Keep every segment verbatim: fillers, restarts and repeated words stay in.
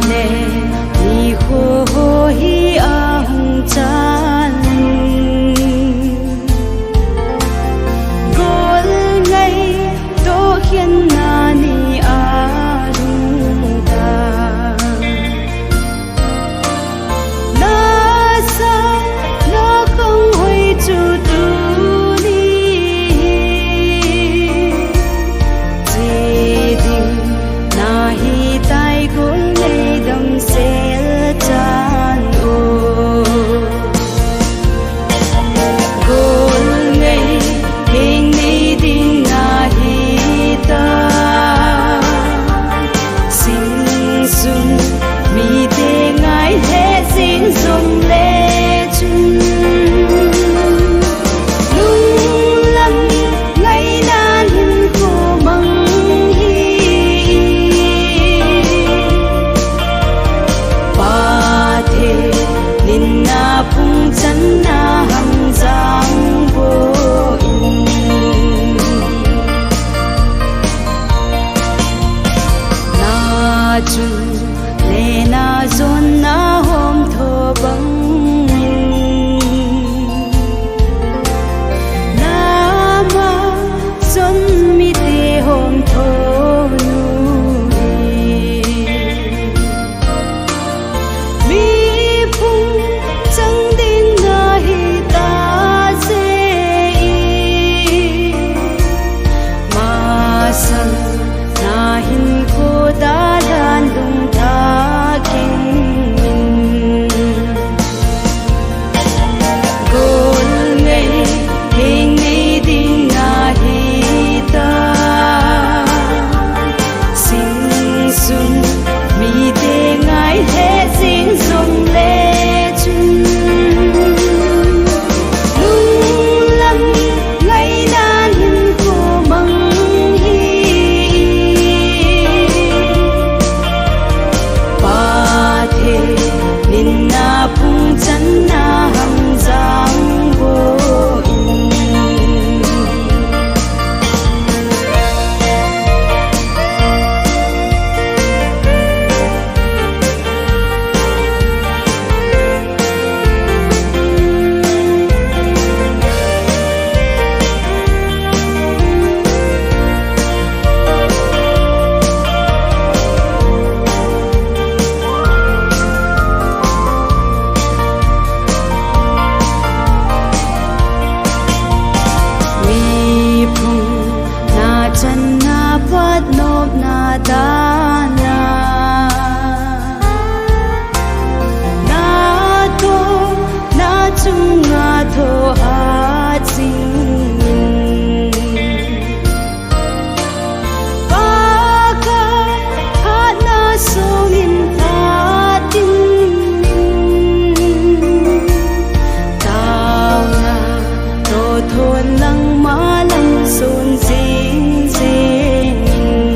Nikho hi ahung chan, golngai tohkhenna ni alhung tan. Nasa, nakhang hoi chu tuni hi, che ding nahitai, golngai damsel chan o. Golngai, leng nei ding nahitai. Singsun, mite ngai lheh jing jongle chun, lunglam ngainan hinkho mang hi. Pathen in na phung channa hung jang boh in. Na chun le na jonna hom tho bang in, nama jon mite hom tho nu hi. Mi phung chang ding nahi ta jeh in, masang na hinkho dalhan lungthah keng in. Golngai, leng nei ding nahitai. Singsun, mite ngai lheh jing jongle chun, lunglam ngainan hinkho mang hi. Pathen in na phung channa hung jang boh in. Mi phung na channa patnopna dan a, na toh na chunga thoh hat jing in. Pakai hatna songin that in, taona toh thon nangma lam son jing jing in.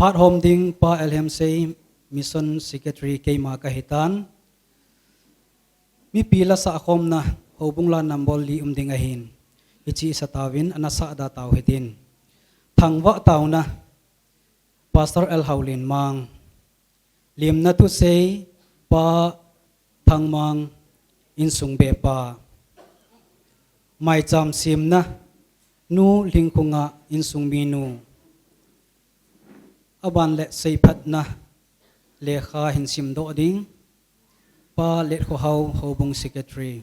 Phat hom ding Pa Elhemsei, Mission Secretary keima kahitan. Mipi la sahkhomna, houbung la number li um ding ahin. Hiche sa tauvin, ana sahda tau hitin. Thangvah tauna, Pastor L Haulinmang. Limna thusei, Pa Thangmang, insung bepa. Maicham semna, Nu Lhingkhunga, insung minu. Aban le seiphatna lekha hin simdoh ding, Pa Letkhohao, Houbung Secretary.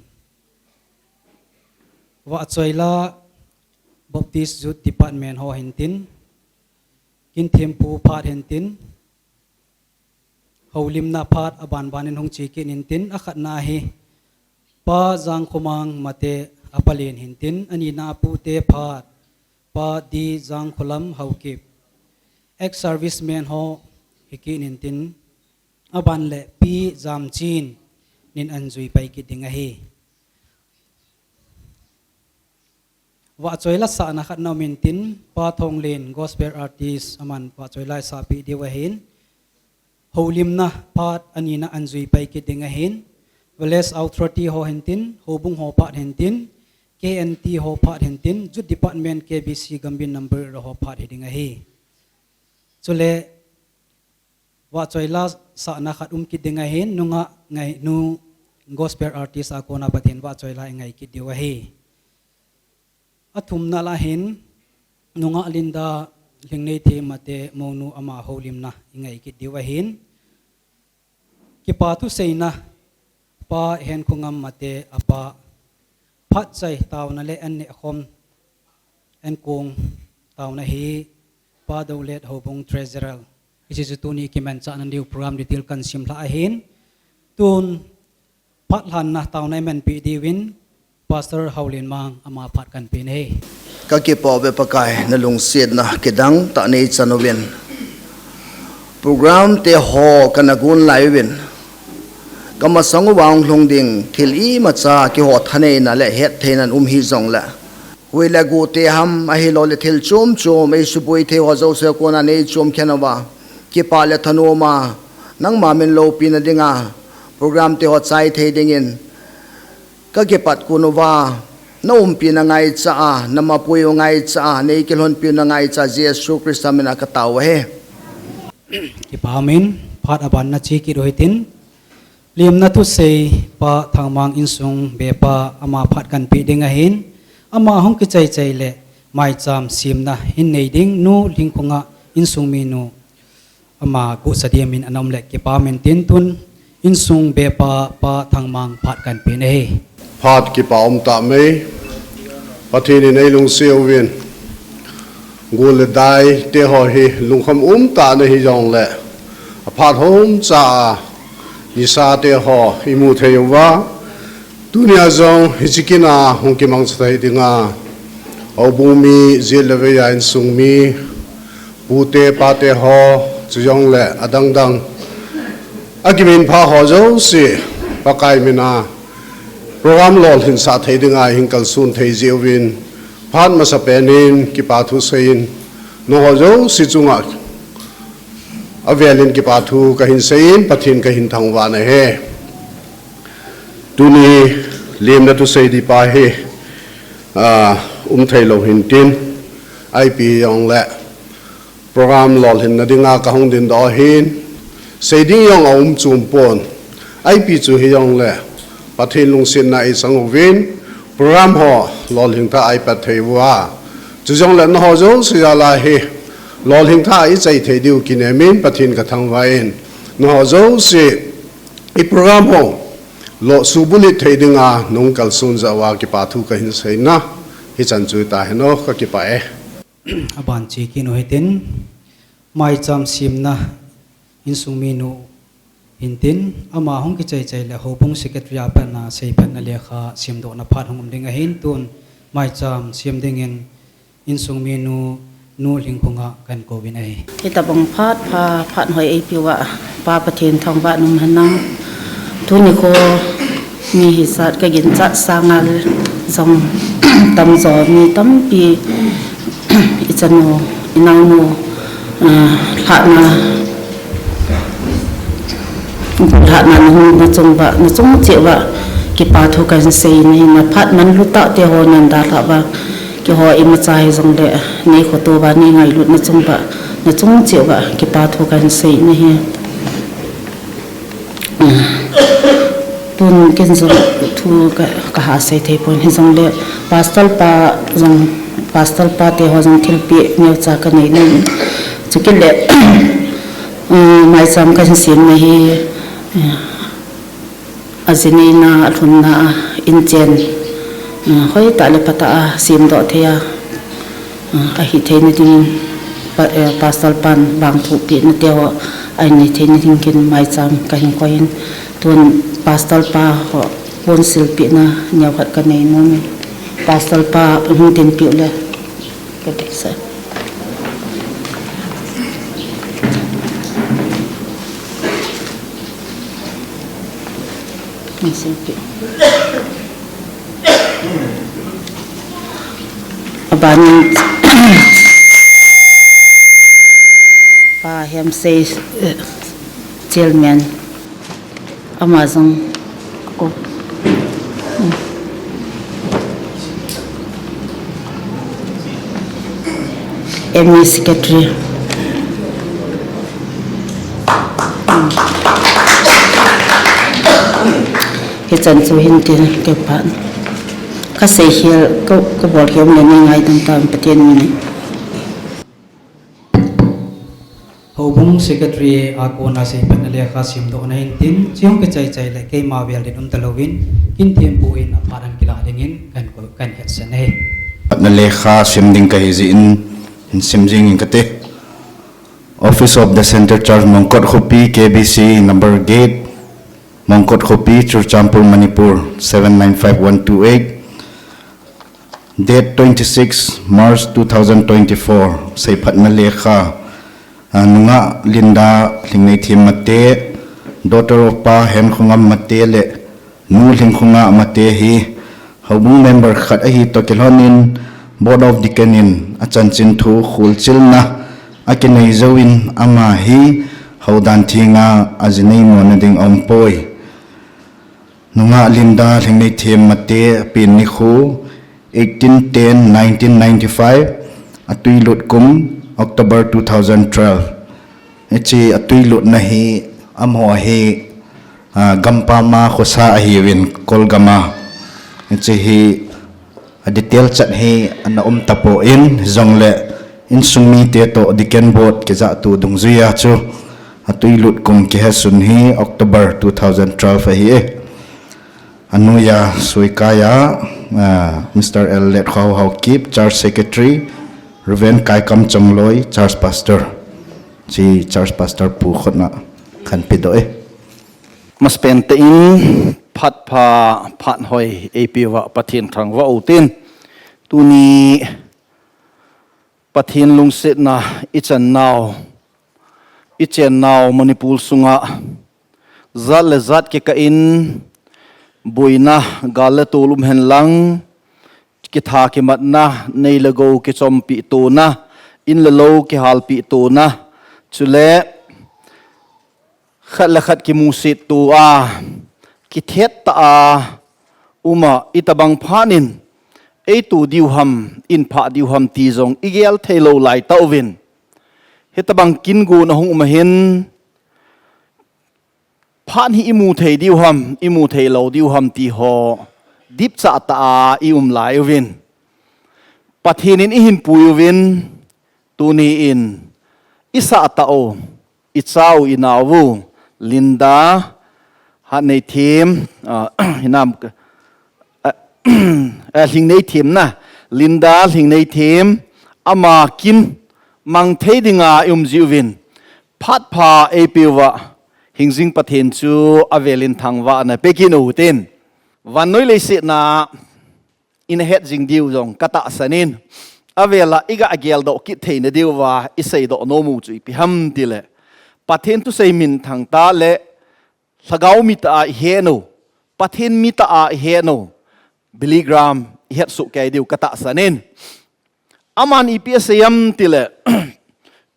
Vahchoila Baptist Youth Department ho hintin, Kinthempu phat hintin, houlimna phat aban banin hung che kit intin, akhatna hi Pa Jangkhomang Mate, apalen hintin, anina Pute phat, Pa D Jangkholam Haokip. Ex-serviceman ho hi kit intin, aban le Pi Jamchin nin anjui pai kit ding ahi. Vahchoila sahna khatna um intin, Pa Thonglen, gospel artist, aman vahchoila sahpeh diu ahin. Houlimna phat anina anjui pai kit ding ahin. Village Authority ho hintin, houbung ho phat hintin, K N T ho phat hintin, Youth Department, K B C, Gambih number ho phat hiding ahi. Chule, vahchoila sahna khat um kit ding ahin, nungah ngai, nu gospel artist a kona Pathen vahchoila ingai kit diu ahi. Athumna lah hin, nungah Linda Lhingneithem Mate, mounu, ama houlimna ingai kit diu ahin. Kipa thuseina, Pa Henkhongam Mate, apa, phatchai tauna le an nehkhom, an kong tauna hi, Pa Dolet, Houbung Treasurer. Hiche chu tuni kimanchahna diu program detail kahin simlhah ahin. Tun phat lhanna tauna imanpeh diuvin, Pastor Haulinmang, ama phat kahin peh ahi. Kakipah uve Pakai, nalungsetna kidang tah neichan uvin. Program te ho kana gon lai uvin, kamasang uva hung lhung ding thil imacha kihou thaneina le hettheinan um hijongle, hui le gu te ham ahilou le thil chom chom eisuboi thei ho jouse kona neichom khen uva, kipa le thanoma nangma min loupina dinga program te ho chai thei dingin kakipat kon uva, na umpina ngaicha a, na mapui u ngaicha a, neikilhonpi u na ngaicha a, Jesu Christa mina katao ahi. Kipa umin, phat aban nache kit u hitin. Limna thusei, Pa Thangmang, insung bepa, ama phat kahin peh ding ahin. Ama hung kichai chai le maicham semna hin nei ding, Nu Lhingkhunga, insung minu, ama gu sadia min ana um le kipa umin tin, tun insung bepa Pa Thangmang phat kahin peh ahi. Phat kipa um tah mai. Pathen in eilungset uvin, gu le dai te ho hi lungkham um tah na hijongle, aphat hom cha a nisa te ho imu thei uva, tunia jong hiche kin a hung kimangcha thei dinga, houbung mi, jet le vei a insung mi, pute pate ho, chujongle adang dang, akiminpha ho jouse, Pakai mina program lolhinsah thei dinga hin kalson thei jeh uvin, phat masapen in kipa thu seiyin, nangho jouse chunga avelin kipa thu kahin seiyin, Pathen kahin thangvah na ahi. Tuni limna thusei ding pa hi, ah, um thei lou hintin, ipi hijongle program lolhinna dinga kahung dingdoh ahin, sei ding jong aum chom pon, ipi chu hijongle Pathen lungsetna eisang uvin, program ho lolhing thah a ipat thei uva, chujongle nangho jouse jal a hi lolhing thah a ichai thei diu kinem in Pathen kathangvah in, nangho jouse i program ho lo subulhit thei dinga nahung kalson jeh uva kipa thu kahin seina, hichan chu tahen o, kakipah e. Aban che kit u hitin, maicham semna insung minu hintin, ama hung kichai chai le houbung secretary a pat na seiphatna lekha semdohna phat hung um ding ahin, tun maicham sem dingin insung minu, Nu Lhingkhunga kahin kouvin ahi. Hitabang phat pha, phat hoi eipeuva Pa Pathen thangvah in umhen lang. Tuni kho mi hisat kaginchat sanga jong tamjo mi tampi, ichanu, inaonu, Ah, lhahna, lhahna na hung na chung uva, na chung cheh uva, kipa thu kahin sei nahi, na phat manlu tah te ho nan dalhah uva, keiho imacha hijongle, nei khoto uva, nei ngailut na chung uva, na chung cheh uva, kipa thu kahin sei nahi. Tun ken jong thu ka, ka ha sei thei pon hijongle, Pastor pa jong, Pastor pa te ho jong thilpeh neocha ka nei nom. Chukit le, um, maicham kahin sem nahi, um, aji neina, alhunna, inchen, um, hoitah le phatah a semdoh thei a, ah, ahi theina dingin, pa-, eh, Pastor pan vangthu pehna teho, ahin nei theina dingin maicham kahin koi in. Tun Pastor pa ho, ponsil pehna neokhat ka nei nom e. Pastor pa hung tin peh le. Ka te sa. Ponsil peh. Abanin, Pa Hemsei, eh, Chairman, ama jong, ko, M E Secretary. Hichan chu hin tin kei pan. Ka seikhel, ka, ka bolkhel le nei ngaidam tauve Pathen min in. Houbung Secretary a kona seiphatna lekha simdohna hin tin, chihung kichai chai le keima vel din um talou in, kin thempu in aphat ahin kilah dingin kan ko, kan hetsan ahi. Phatna lekha sim ding kahi jeh in, in sim jing in kate. Office of the Centre Church, Mongkot Khopi, K B C number gate, Mongkot Khopi, Churachandpur, Manipur, seven nine five one two eight. Date twenty-six March two thousand twenty-four, seiphatna lekha, ah, nungah Linda Lhingneithem Mate, daughter of Pa Henkhongam Mate le Nu Lhingkhonga Mate hi, houbung member khat ahi toh kilhonin, Board of Deacon in achanchin thu kholchilna akinei jouvin ama hi houdan thenga aji neimona ding aumpoi. Nungah Linda Lhingneithem Mate apen nikho, eighteen ten nineteen ninety-five, atwi lut kum, October two thousand twelve. Hiche atwi lutna hi, amaho hi, ah, gampam a khosa ahiuvin, Kolgam a. Hiche hi, a detail chat hi ana um tapon, hijongle insung mite toh Deacon Board kijahtu dungjuia chu, atwi lut kum kihesun hi October two thousand twelve ahi e. Anoiya soikaiya, ah, Mister L Letkhohao Haokip, Church Secretary, Reverend Kaikam Chongloi, Church Pastor. Hiche Church Pastor pu khutna kahin pedoh e. Masapen tah in phat pha, phat hoi eipeuva Pathen thangvah u hitin. Tuni Pathen lungsetna ichan nau, ichen nau Manipur sunga jat le jat kikah in boina gal le tol um hen lang, kitha kimatna, nei le gou kichompi tona, in le lou kihalpi tona, chule khat le khat kimusit tua, kithet tah a, uma itobang phat in, eito diu ham, in phah diu ham ti jong igel thei lou lai tauvin. Hitobang kin gon ahung um ahin, phat hi imu thei diu ham, imu thei lou diu ham ti ho, dipcha tah a i um lai uvin. Pathen in eihin pui uvin, tuni in, isah tah u, icha u, inao u, Linda, Hatneithem, ah, hinam, ah, ah, Lhingneithem na, Linda Lhingneithem, ama kin, mang thei dinga i um jiuvin, phat pha eipeuva, hingjing Pathen chu avelin thangvahna pe kit u hitin. Vannoi leiset a, ina het jing diu jong ka tahsan in, avela iga geldoh kit theina diuva iseidoh nom u chu ipi ham tile, Pathen thusei minthang tah le, lhagao mi tah a ihet u, Pathen mi tah a ihet u, Billy Graham ihet soh kei diu ka tahsan in. Aman ipi asei ham tile,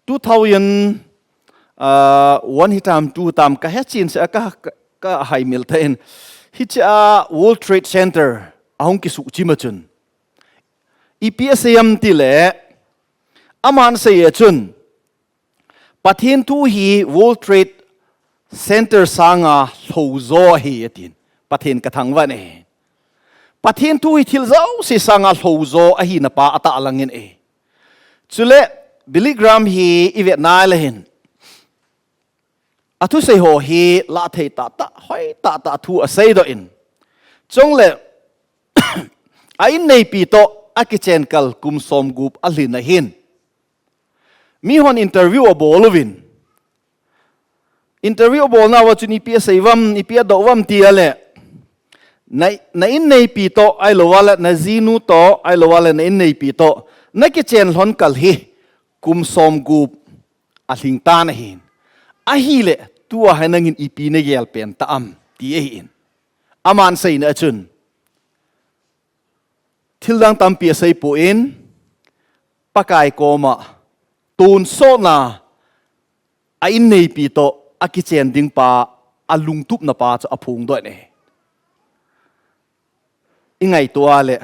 two thousand, uh, one hitam, two tam ka hechin se ka, ka, ka haimil ta in. Hiche a World Trade Center ahung kisuhchim a chun, ipi asei em tile, aman asei a chun, Pathen thu hi World Trade Center sanga lhou jo ahi atin. Pathen ka thangvah e. Pathen thu hi thil jouse sanga lhou jo ahina pa atahlang in e. Chule Billy Graham hi ivet nai le hin, athusei ho hi lah thei tahtah, hoi tahtah thu asei doh in. Chule a inneipi toh akichen kal kum somgup alhin ahin, mihon interview abol uvin. Interview abolna uva chun ipi asei uvam, ipi adoh uvam ti a le, na, na inneipi toh, ahilou va le na jinu toh, ahilou va le na inneipi toh nakichen lhon kal hi kum somgup alhing tan ahin. Ahile, tua hi nangin ipi nagel pen ta am, ti ahin. Aman aseina a chun, thil dang tampi asei pon, Pakai koma tonsotna a inneipi toh akichen ding pa, alungtupna pa chu aphongdoh e. Ingaito a le,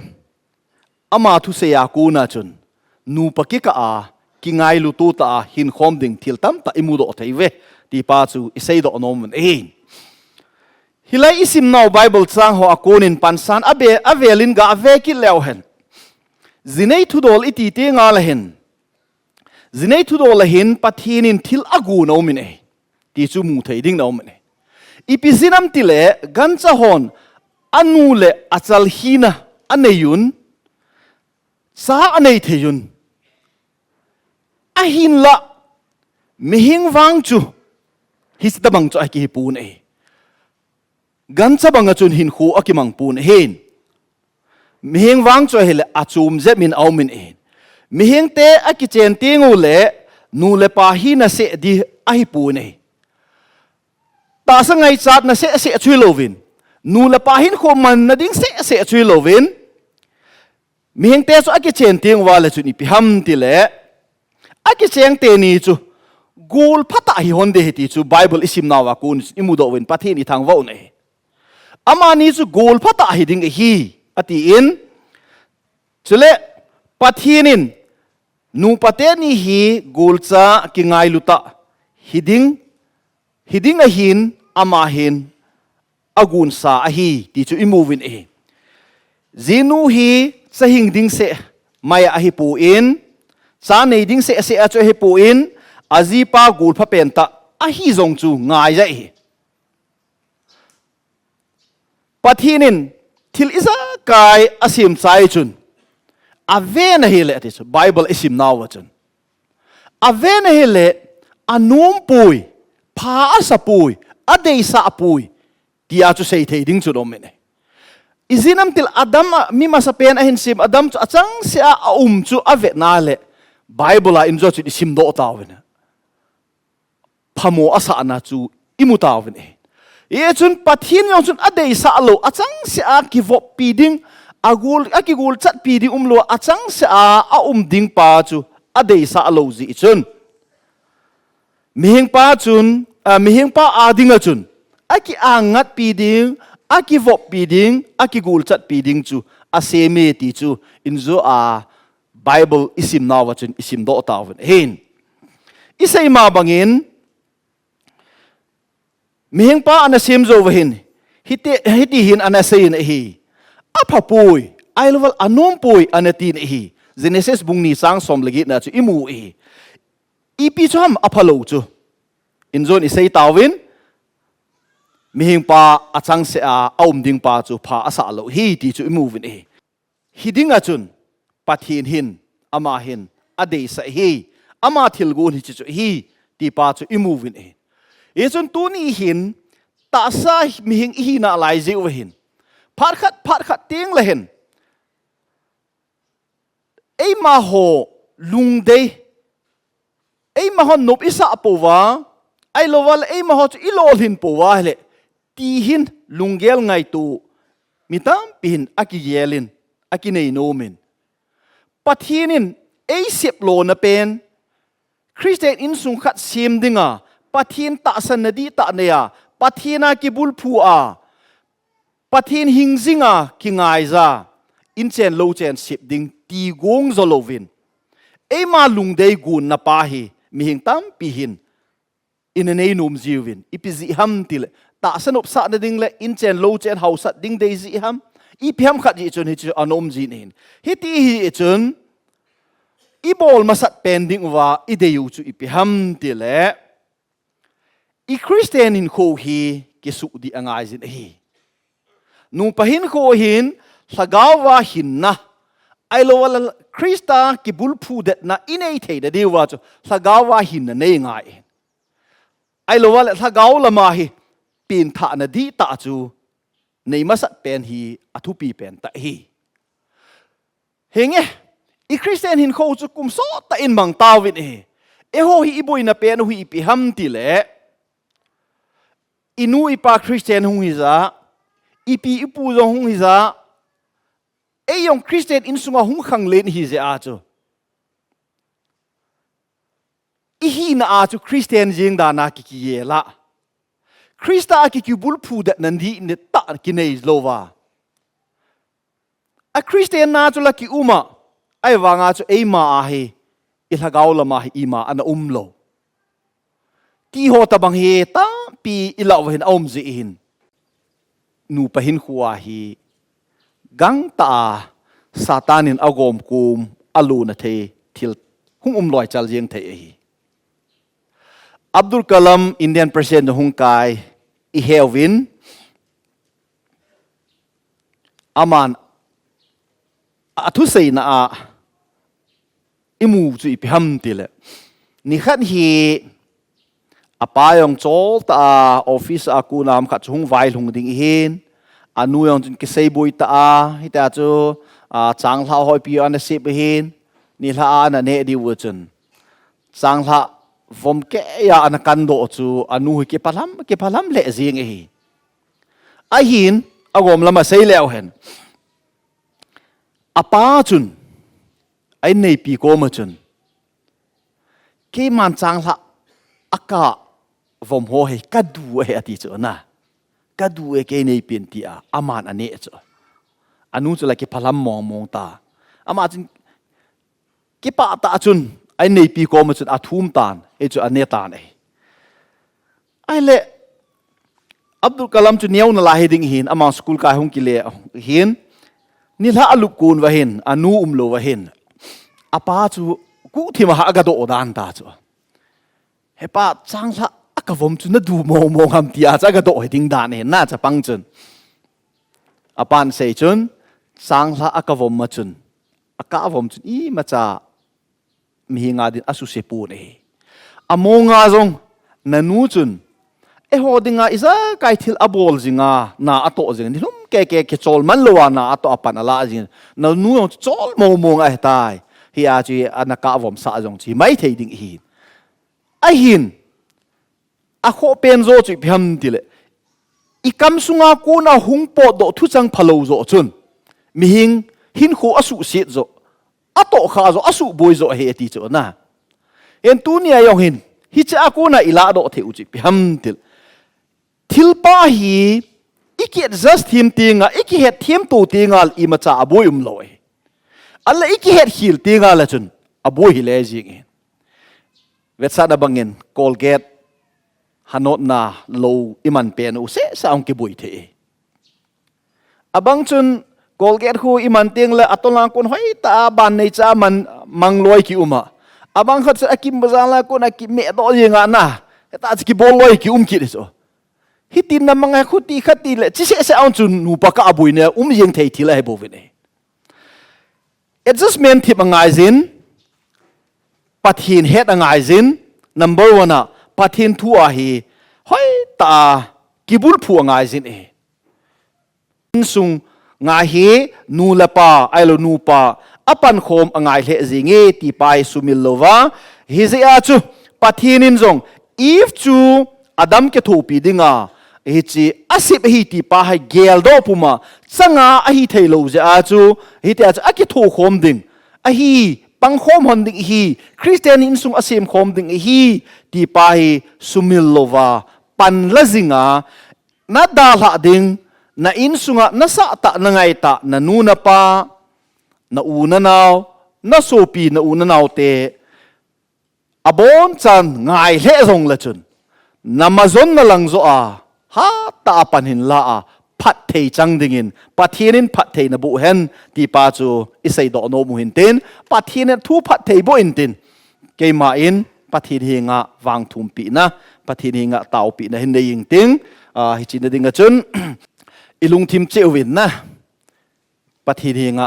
ama thusei a kona chun, nupa kikah a, kingailuto tah a hinkhom ding thil tamtah imudoh thei uve, ti pa chu iseidoh nom un ahi. Hilai isimnau Bible chang ho a konin pansan abe, avelin ga ave kit leu hen, jinei thudol iti teng a le hin, jinei thudol a hin Pathen in thil agon aumin e, ti chu mu thei ding aumin e. Ipi jeh ham tile, gancha hon anu le achal hina anei un, cha anei thei un. Ahinlah, mihem vang chu hiche tabang chu akihi pon e. Gancha banga chun hinkho akimang pon ahin. Mihem vang chu ahile achom jep in aumin ahin. Mihemte akichen teng u le, nu le pa hina seh ding ahi pon e. Tahsa ngaichatna seh seh chu hilouvin, nu le pa hinkho manna ding seh seh chu hilouvin, mihemte chu akichen teng uva le chun ipi ham tile, akicheng teni chu gol phatah hihon ding ahi ti chu Bible isimnau a kon imudoh uvin Pathen ithangvah un ahi. Amani chu gol phatah hiding ahi, atin. Chule Pathen in nupa teni hi golcha kingailu tah hiding, hiding ahin, ama hin agonsa ahi ti chu imu uvin ahi. Jinu hi cha hing ding seh mai a ahi pon, cha nei ding seh seh a chu ahi pon, ajipa golpha pentah ahi jong chu ngai ahi. Pathen in thil ijakai asem chai chun, aven ahile ti chu Bible isimnau a chun, aven ahile, anom poi, pha asa poi, adeisah poi, tia chu seithei ding chu aumin e. Ijeh ham tile Adam a, mi masapen ahin sem Adam chu achangseh a aum chu avetna le, Bible a injo chun isimdoh tauvin, phamo asahna chu imu tauvin e. Hichun Pathen jong chun adeisah lou, achangseh a kivoppi ding, agol, akigolchatpi ding umlou, achangseh a aum ding pa chu adeisah lou jeh chun, mihempa chun, a, mihempa a dinga chun akiangatpi ding, akivoppi ding, akigolchatpi ding chu asem e ti chu injo a Bible isimnau a chun isimdoh tauvin ahin. Isei ma bangin, mihempa ana sem jou uva hin, hiti, hiti hin ana seiyin ahi. Apha poi, ahilou va le anom poi, ana tin ahi. Genesis bung ni chang som le get na chu imu ahi. Ipi chu ham apha lou chu? Injon isei tauvin, mihempa achangseh a aum ding pa chu pha asah lou ahi ti chu imu uvin ahi. Hiding a chun, Pathen hin, ama hin adeisah ahi, ama thilgon hiche chu ahi, ti pa chu imu uvin ahi. Hichun tuni hin, tahsa mihem ihina lai jeh uva hin, phat khat, phat khat teng le hin, eimaho lungdei, eimahon nop isah pouva, ahilou va le eimaho chu ilolhin pouva ahile, ti hin lunggel ngaito mi tampi hin akigel in, akinei nom in. Pathen in eisep lona pen, Christian insung khat sem dinga, Pathen tahsan na dihtah nei a, Pathen a kibulphu a, Pathen hingjing a kingaija, inchen louchen sep ding ti gong jo louvin, eima lungdei gon na pa hi mihing tampi hin ina nei nom jiuvin, ipi jeh ham tile, tahsa nopsah na ding le inchen louchen haosat ding dei jeh ham, ipi ham khat jeh chun hichu ana um jin ahin. Hiti hi chun, ibol masat pen ding uva idei u chu ipi ham tile, i Christian hinkho hi kisuhdih angaijin ahi. Nupa hinkho hin lhagao a hinna, ahilouleh Christa kibulphu detna inei thei na diuva chu lhagao a hinna nei ngai. Ahilouleh lhagao lama hi penthahna dihtah chu nei masat pen hi athupi pen tah ahi. Henge, i Christian hinkho chu kum sot tah in mang tauvin ahi. Eiho hi iboina pen u hi ipi ham tile, inu ipa Christian hung hija, ipi ipu jong hung hija, ei jong Christian insunga hung khanglen ihi jeh a chu, ihina a chu Christian jeng dan a kikigel a, Christa a kikibulphu detna dihtah kinei louva, a Christian na chu la kium a, ahivanga chu eima a hi, i lhagao lama hi ima ana um lou, ti ho tobang hi tampi ilah uva hin aum jeh hin, nupa hinkho a hi gangtah a Satan in agomkom, alona thei thil hung um loichal jeng thei ahi. Abdul Kalam, Indian President hung kai, iheuvin, aman athuseina a imu chu ipi ham tile, nikhat hi apa jong chol tah a office a kona ham khat chu hung vailhung ding ahin, anu jong chun kisei boi tah a, hitia chu, a, changlhah hoipi ana sep ahin, nilhah a ana neh diu chun, changlhah vom keiya ana kandoh chu anu hi kiphalam, kiphalam lheh jeng ahi. Ahin, agom lama sei leu hen, apa chun, a inneipi koma chun, keiman changlhah akah vom ho hi kadu ahi ati chu na. Kadu e, kei neipen tia aman aneh chu. Anu chu la kiphalam mong mong ta. Ama chun kipah tah chun a inneipi koma chun athum tan, hichu ane tan ahi. Ahile, Abdul Kalam chu neo nalai hiding ahin, ama school kai hung kile ahin, nilhah alup kon uva hin, anu umlou uva hin, apa chu guhthim a agadoh dan ta chu. Hepa, changlhah akavom chu nadu mong mong ham tia chu agadoh hiding dan ahin, na chapang chun. Apan asei chun, changlhah akavom a chun, akah vom chun imacha mihinga din asuse pon ahi. Amonga jong, nanu chun, eiho dinga ijakai thil abol jinga, na atoh jing, nilhum keke kichol man louva na atoh a pan alah jing, nanu jong chol mong mong ahitai. Hia chu ana kah vomsah jong chu himai thei ding ahi. Ahin, akhoh pen jo chu ipi ham tile, ikam sunga kona hung potdoh thuchang phalou jo chun, mihing hinkho asuhset jo, atohkhah jo, asuhboi jo ahi ati chu na. Hin tunia jong hin, hichea kona ilahdoh thei u chu ipi ham tile, thilpha hi iki adjust them tenga, ikihet them to tenga le imacha aboi umlou ahi. Ahile ikihet khel tenga le chun aboi hile jing ahi. Vetsahna bangin Colgate hanotna lou iman pen u sehseh ahung kiboi thei ahi. Abang chun Colgate khu iman tengle atolang kon hoitah a ban neicha man mang loi kium a. Abang khat chu akim bazar lang kon akimehdoh jeng a na, hetah chu kibol loi kium kit hi chu. Hitin na mang a, khuti khat tile, chi sehseh ahung chun nupa kah aboina um jeng thei thil ahi bouvin ahi. Adjustment thip angaijin, Pathen het angaijin, number one a, Pathen thu a hi hoitah a kibulphu angaijin ahi. Insunga hi nu le pa, ahilou nupa, apankhom angai lheh jenge ti pa hi sumil louva. Hijeh a chu, Pathen in jong Eve chu Adam kithopi dinga, hiche asep ahi ti pa hi geldoh puma changa ahi theilou jeh a chu, hitia chu akithokhom ding ahi pangkhom hon ding ihi, Christian insung asem khom ding ihi, ti pa hi sumil louva, panla jinga, nadalhah ding, na insunga nasah tah, nangai tah, nanu napa, na u nanao, nasopi, na u nanao te, abonchan ngai lheh jongle chun, namajon nalang joh a, hatah a pan hin la a, phatthei chang dingin, Pathen in phatthei naboh hen, ti pa chu isei doh nom u hintin, Pathen in thu phatthei boh intin, keima in Pathen henga vangthumpina, Pathen henga taopina hin nei inting, ah, hichi na dinga chun, ilungthim cheh uvin na, Pathen henga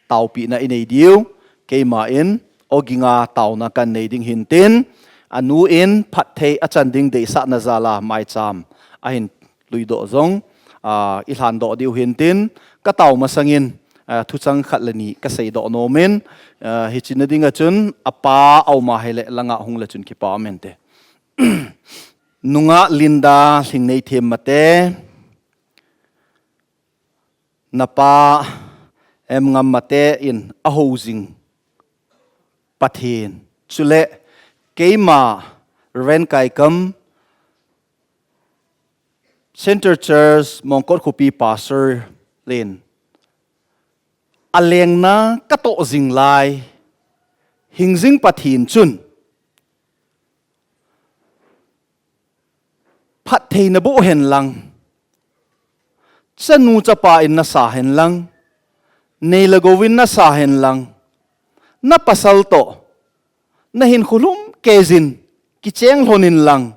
taopina inei diu, keima in, oginga taona kanei ding hintin, anu in phatthei achan ding deisahna jal a maicham ahin luidoh jong, ah, ilhan doh diu hintin, katao masangin, ah, thuchang khat le ni kasei doh nomin, ah, hichi na dinga chun, apa auma hile langa hung le chun kipa mente. Nunga Linda Lhingneithem Mate, napa M Ngam Mate in ahou jing Pathen. Chule keima Reverend Kaikam, Center Church, Mongkot Khopi Pastor Lin, alengna katoh jing lai, hingjing Pathen chun, phatthei naboh hen lang, chanu chapa in nasa hen lang, nei le gou in nasa hen lang, na pasal toh, nahin khulum keijin, kicheng lhon in lang,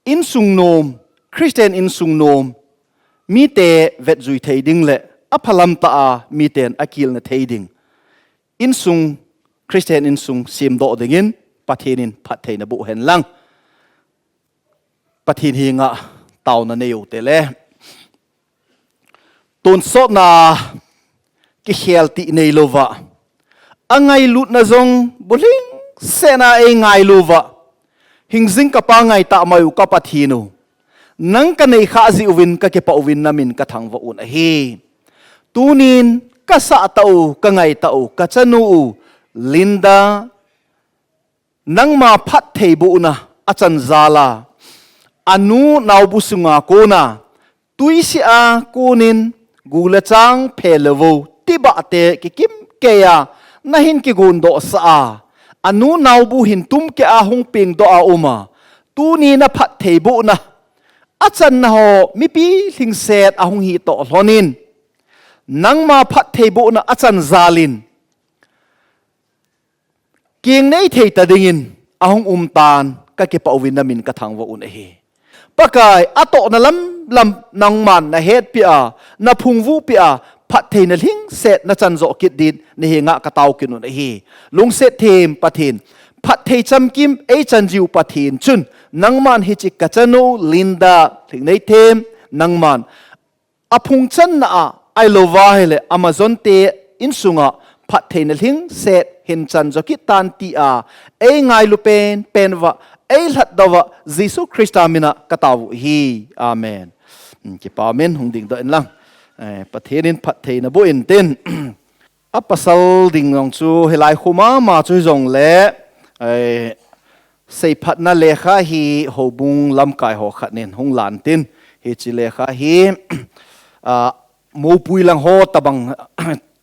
insung nom, Christian insung nom, mite vetjui thei ding le, aphalam tah a miten akilna thei ding, insung, Christian insung semdoh dingin, Pathen in phatthei naboh hen lang, Pathen henga taona nei u te le. Tonsotna kikhel ti nei louva, angailutna jong bulhingsetna ei ngailu va, hingjing kapa ngaitah mai u ka Pathen u, nang kanei khah jeh uvin kakipah uvin namin kathangvah un ahi. Tunin kasah tah u, kangai tah u, kachanu u Linda, nangma phattheibohna achan jal a, anu naobu sunga kona, tuisih a konin, gu le chang, phe le vou, tibah te kikim kei a, nahin kigondohsah a, anu naobu hin tumkeh a hung pengdoh a um a, tuni na phattheibohna achanna ho mipi lhingset ahung hitoh lhonin, nangma phattheibohna achan jal in, keng nei thei ta dingin ahung um tan, kakipah uvin namin kathangvah un ahi. Pakai, atohna lamlam nangman nahetpeh a, naphungvuhpeh a, phattheina lhingset nachan joh kit din nahenga katao kit un ahi. Lungsetthem Pathen, phatthei chamkim eichan jiu Pathen chun, nangman hiche kachanu Linda Lhingneithem, nangman aphung channa a, ahilouva ahile amajonte insunga phattheina lhingset hin chan joh kit tan tia, eingailu penpen uva, eilhatdoh uva, Jesu Christa mina katao u ahi. Amen. Hmm, kipa umin, hung dingdoh inlang. Eh, Pathen in phattheina boh intin. Apasal ding jong chu hilai khu mama chu hijongle, eh, seiphatna lekha hi houbung lamkai ho khat nin hung lan tin, hiche lekha hi, ah, moupui lang ho tabang,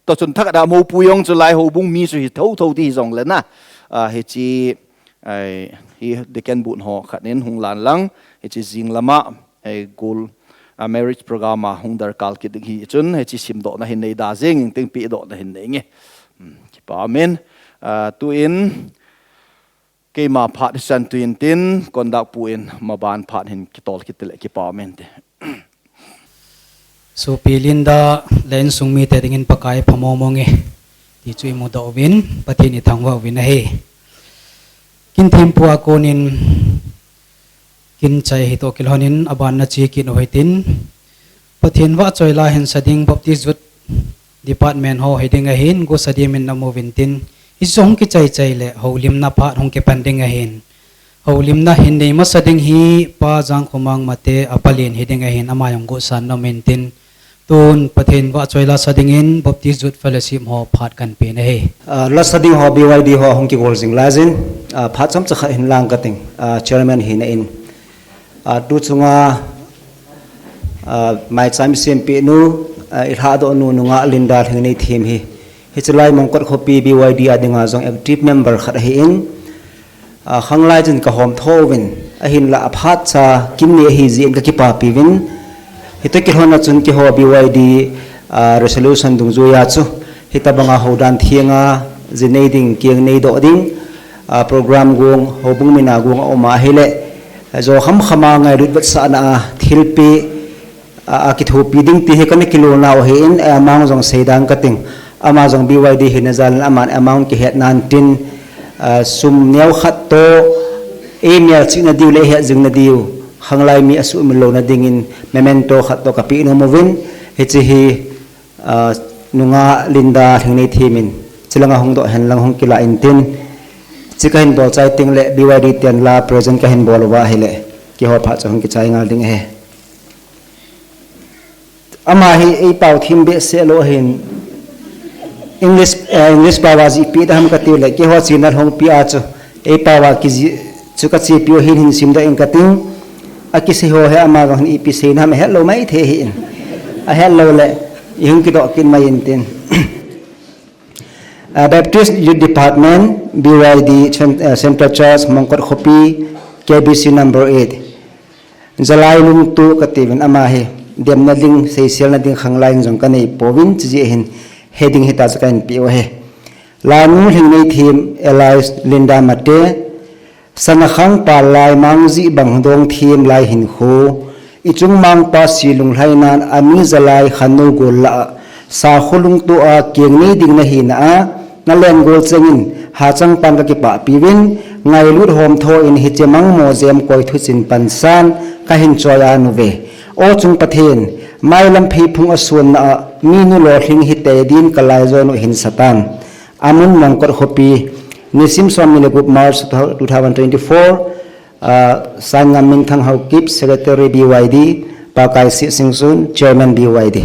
toh chun thakhat a moupui jong chu lai houbung mi chu hi thotho ding hijongle na, ah, hiche, ai, hi deacon bun ho khat nin hung lan lang, hiche jing lama, ai, gol, ah, marriage program a hung darkar kit ding hichun, hiche simdohna hin nei da jeng inting, pehdohna hin nei nge. Hmm, kipa umin, ah, tuin, keima phat hichan tuin tin, conduct pu in maban phat hin kitol kit le kipa umin te. Sopi Linda le insung mite dingin Pakai pha mong mong e, ti chu imudoh uvin, Pathen ithangvah uvin ahi. Kin thempu a konin, kin chai hitoh kilhonin, aban na che kit u hitin, Pathen vahchoi la hin sa ding Baptist Youth Department ho hiding ahin, gosa dimin na mu uvin tin, hiche hung kichai chai le, houlimna phat hung kipan ding ahin. Houlimna hin nei masa ding hi, Pa Jangkhomang Mate, apa Len hiding ahin, ama jong gosa na um intin, Tun Pathen vahchoi lasa dingin Baptist Youth Fellowship ho phat kahin pe ahi. Ah, lasa ding ho B Y D ho hung kigol jing laijin, ah, phat chomcha khat hin lang kating, ah, chairman hina in. Ah, tu chunga, ah, maicham isempeh nu, ah, ilhadoh nu nungah Linda Lhingneithem hi. Hiche lai Mongkot khopi B Y D a dinga jong active member khat ahin, ah, khanglai chun kahom tho uvin, ahinlah aphat cha kin ni ahi jeh in kakipapi uvin. Hitoh kilhon a chun keiho B Y D, ah, resolution dungjuiya chu, hitobanga houdan thenga, ji nei ding, keng nei doh ding, ah, program gong, houbung mina gong aum ahile, jo khamkhama ngailut vetsahna a thilpeh, a, akithopi ding ti hi kana kilolnau ahin, amount jong seidan kating. Ama jong B Y D hina jal in aman amount kihet nan tin, ah, sum neo khat toh, eimel chihna diu le eihet jingna diu, khanglai mi asuhmil louna dingin memento khat toh kapeh nom uvin, hiche hi, ah, nungah Linda Lhingneithem in, chulanga hung doh hen lang hung kilah intin, hiche kahin bol chai teng le B Y D ten la present kahin bol uva ahile, keiho phat chu hung kichai ngal ding ahi. Ama hi eipao them behseh lou ahin, English, eh, English pao a jih ipi ham katiu le, keiho chena lhongpi a chu, eipao a kijih chu kachepi u ahin hin simdoh ing kating, akisei ho hi ama jong hin ipi seina ham ahet lou maithei ahin. Ahet lou le, ihung kidoh kit mai intin. Ah, Baptist Youth Department, B Y D, Cen-, ah, Central Church, Mongkot khopi, K B C number eight. Jalai lungtoh kati uvin ama hi, demna ding, seiselna ding khanglai in jong kanei pouvin, chujeh hin, heading hita chu kahin pe u ahi. Lanu Lhingneithem alias Linda Mate, Sanga khang pal lai mang jih bang dong them lai hinkho, ichung mangpa si lunglhai nan ami jalai khanu gol lah a, sakho lungtoh a keng nei ding nahina a, nalen gol chengin, hachang pan kakipahpi uvin, ngailut hom tho in hiche mangmo jem koi thuchin pansan, kahin choi a nuve. O chung Pathen, mailam pheiphung a suonna a, minu lolhing hitei din kalai jon u hin satan. Amun Mongkot khopi, nisim somni le gup March two thousand twenty-four, ah, Sangam Minthang Haokip, Secretary B Y D, Pakai Sihsingsun, Chairman B Y D.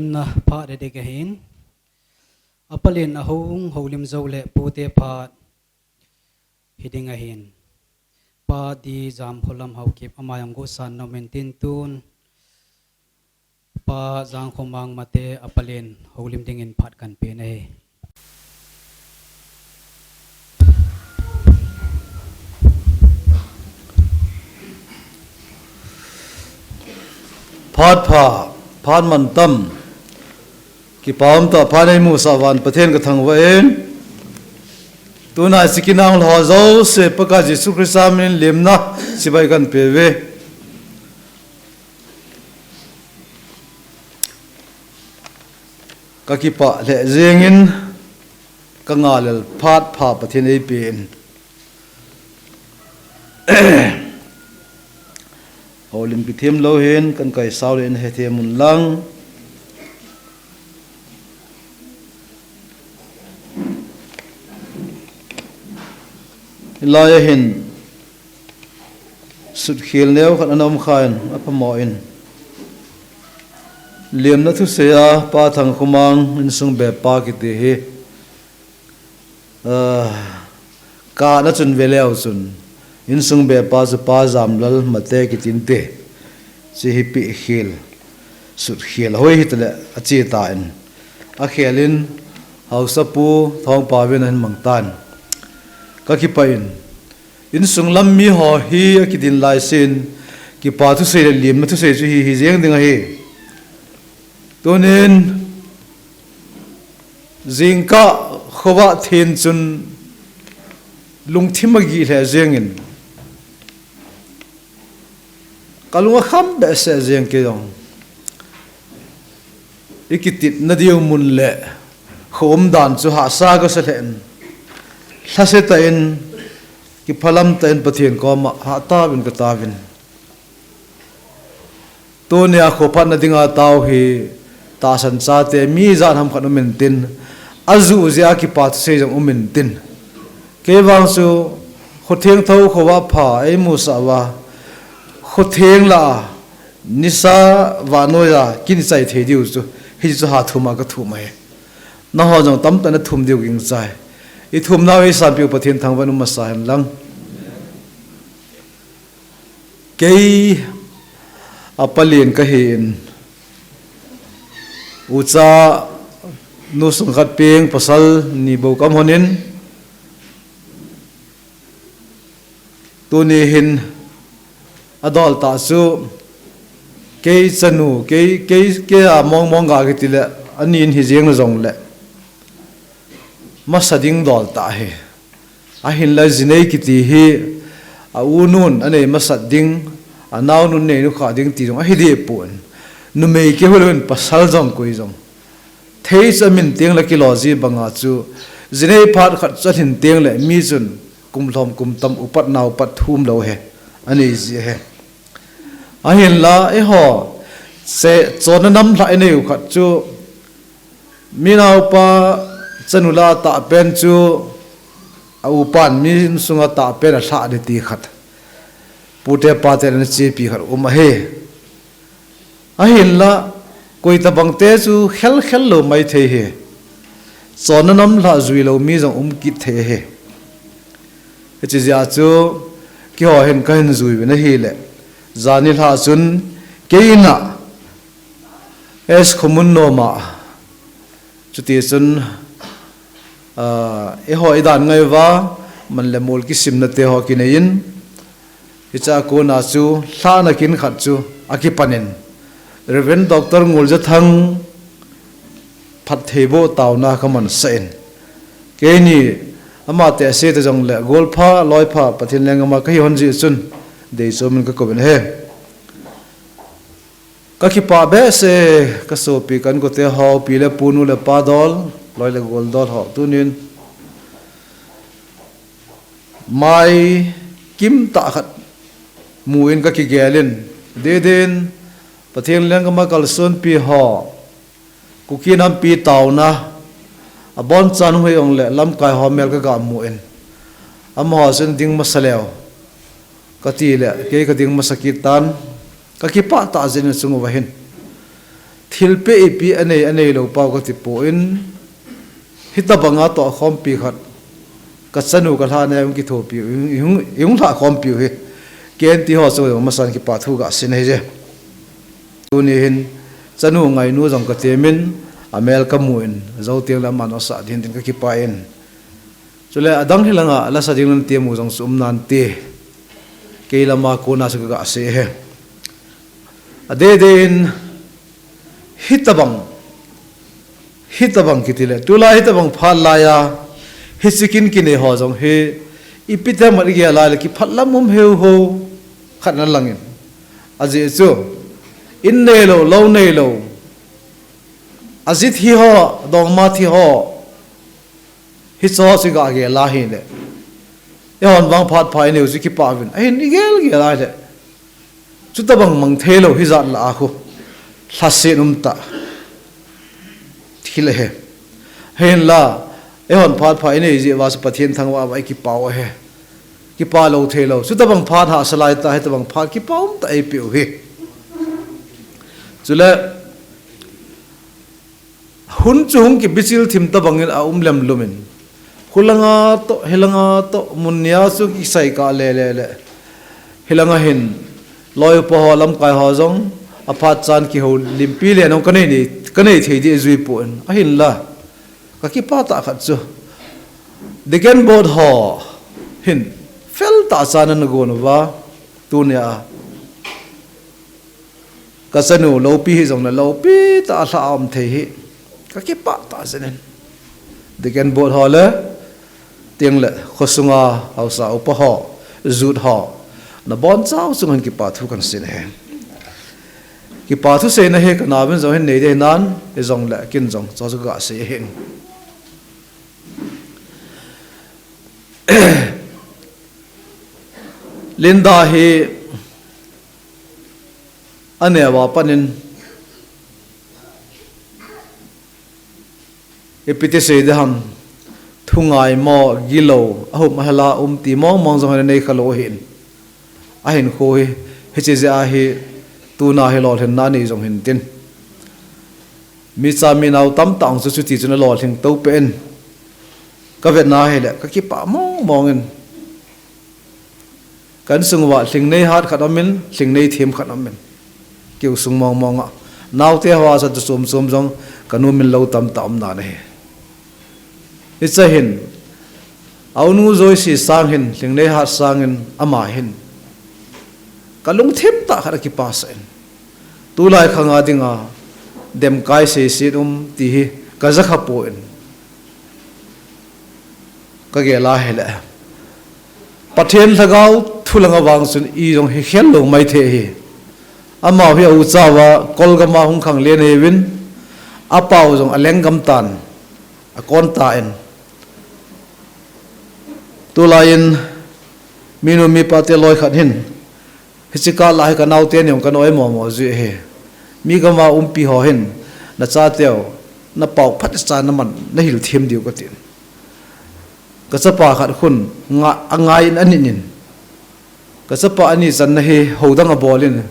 Na phat ding ahin. Apalin ahung houlim jou le pute phat hiding ahin. Pa D. Jamkholam Haokip ama jong gosan nom in tin tun. Pa Jangkhomang Mate apalin houlim dingin phat kahin pe ahi. Phat pha, phat mantam. Kipa umtah phat eimusah uva Pathen kathangvah in. Tuna hiche kinah lha jouse Pakai Jesu Christa min in lemna chibai kahin pe uve. Kakipah lheh jengin, kangah lel phat pha Pathen eipen. Houlim kithem lou hin, kahin kaisau le in hethem un lang. Hilai a hin, sutkhel neo khat ana um khan, aphamo in. Lemna thusei a, Pa Thangkhomang insung bepa kiti hi. Ah, kana chun veleu chun. Insung bepa chu Pa Jamlal Mate kitin te. Hiche hi pehkhel, sutkhel, hoi hitale ache tan. Akhel in, Haosapu Thongpavin ahin mang tan. Kakipah in. Insung lam mi ho hi akidin lai sin, kipa thusei le lemna thusei chu hi, hi jeng ding ahi. Tunin, jingkah khovah then chun lungthim agih lheh jengin, kalung akham behseh jeng kei jong. Ikitit nadiu mun le kho umdan chu hahsa kasa lheh in, lhase tah in, kiphalam tah in Pathen koma hahtaovin kataovin. Tunia kho phatna dinga tao hi tahsan chate mi ijat ham khat um intin, ajuh jeh a kipa thusei jong um intin. Kei vang chu khotheng thou khovah pha eimusah uva, khotheng lah a nisa vannoi a kin ichai thei diu chu, hichu ha thum a kathum ahi. Nangho jong tamtah in nathum diu gingchai. Ithumnau eisanpiu Pathen thangvah in um masa hen lang. Kei apalin kahin, ucha nu sung khat peng pasal ni bou kaum lhonin, tuni hin adol tah chu kei chanu, kei, kei, kei a mongmong ga kiti le, ani in hi jeng jongle, masa ding dol tah ahi. Ahinla jinei kiti hi, a unun anei masat ding, anaonun nei nukhah ding ti jong ahi deh pon. Numei keu hilouvin pasal jong koi jong. Thei chu amin teng le kilo ji banga chu, jinei phat khat chu alhin teng le mi chun kum lhom kum tam upat nau pat thum lou hi, anei ji ahi. Ahinla, eiho, se, chonna namlhah inei u khat chu, mi naopa chanu lah a tahpen chu, a upan mi sunga tahpen alhah ding ti khat. Pute pate le ana chepi khat um ahi. Ahinla, koi tabang te chu khel khel lou maithei hi. Chonna namlhah jui lou mi jong um kit thei ahi. Hiche jeh a chu, keiho hin kahin jui uvin ahile. Jan nilhah chun, kei in a, S. Khomunnom a, chuti chun, ah, eiho idan ngai uva, man le mol kisimna te ho kinei in, hiche a kona chu, lhahna kin khat chu, akipan in, Reverend Doctor Nguljathang phattheiboh taona kamansah in, keini ama tehse ta jongle, golpha, loipha, Pathen lenggam a kahi hon jeh chun, deichom in kakou in ahi. Kakipah behseh, kasopi ka inkote ho, pi le pu, nu le pa dol, loi le gol dol ho, tunin mai kim tah khat mu in kakigel in, didin, Pathen lenggam a kalsonpi ho, Kuki nampi taona, abonchan hung hei jongle lamkai ho mel kaga mu in, amaho chun ding masa leu, kati le, kei kading masa kit tan, kakipah tah jeh in achung uva hin. Thilpeh ipi anei, anei lou pau kati poi, hitabanga tohkhompi khat, kachanu kalhah nei hung kithopiu, hung, hung, hung lhahkhompiu hi. Ken ti ho chu masan kipa thu gasei ahi je. Tuni hin, chanu ngainu jong katemin, amel kamun, jou tengle aman asah ding tin kakipah in. Chule adang hilanga, lasa ding lam temu jong chu um nante. Kei lama kona chu kagasei ahi. Adeh deh in, hitabang, hitabang kiti le, tulai hitabang phat laiya, hiche kin kinei ho jong hi, ipi ti ham igel laile, kipah lam um heu ho, khat na langin. Ajeh chu, in neilou, lou neilou. Ajit hi ho, dongma thi ho. Hiche ho chu igel laile. Eihon vang phat pha inei u chu kipah uvin. Ahin igel gel laile. Chutabang mang theilou hijat lah a khu. Lhaset um tah. Thil ahi. Hinla, eihon phat pha inei jeh uva chu Pathen thangvah uva ikipah u ahi. Kipah lou theilou. Chutabang phat hahsa laitah, hitabang phat kipah um tah eipeh u hi. Chule, hun chu hung kibichil thim tabangin aum lemlum in. Khulanga toh, hilanga toh, mun nia chu kisai kah le le le. Hilanga hin, loi upa ho lamkai ho jong, aphat chan kihoulimpi le nong kanei nei, kanei thei ding jui pon. Ahinla, kakipah tah khat chu. Deacon board ho hin, fel tah chan ana gon uva, tunia. Kachanu loupi hijongle loupi tah a lhah a um thei hi. Kakipah tah jengin. Deacon board ho le, tengle khosunga haosa upa ho, jut ho. Nabonchau chunga hin kipa thu kahin sei ahi. Kipa thu seina hi kanaovin jong hin nei ding ahinan, hijongle ken jong chu chu kagasei ahi. Linda hi aneo a panin ipi ti sei ding ham, thungai mo, gilou, ahum ahela um ti mong mong jong hin anei khalou ahin. Ahinkho hi, hiche jeh a hi, tuna hi lolhinna anei jong hintin. Micha minao tamtah chu chuti chun alolhing to peh in. Kavetna hile, kakipah mong mong in. Ka insung uva lhingnei hat khat aumin, lhingnei them khat aumin. Keu sung mong mong a. Naote hoa chu chom chom jong, kanu min lou tamtah um nan ahi. Hiche hin, a unu Joyce sang hin, lhingnei hat sangin ama hin. Kalungthim tah khat akipah sah in. Tulai khanga dinga, demkai seiset um ti hi, kaja kha pon. Kagel a hile. Pathen lhagao thu langa vang chun i jong hi khel lou maithei hi. Amau hi a ucha uva, Kolgam a hung khanglen ahiuvin, apau jong alenggam tan, akon tan. Tulai in, minu mipa te loi khat hin, hiche kah lah hi kanaote ni jong kanoimo mo jui ahi. Mi gam a umpi ho hin, nachateu, napao phat cha naman, nahil them diu katin. Kachapa khat khun, nga, angai in anin in. Kachapa ani channa hi, houdang abol in.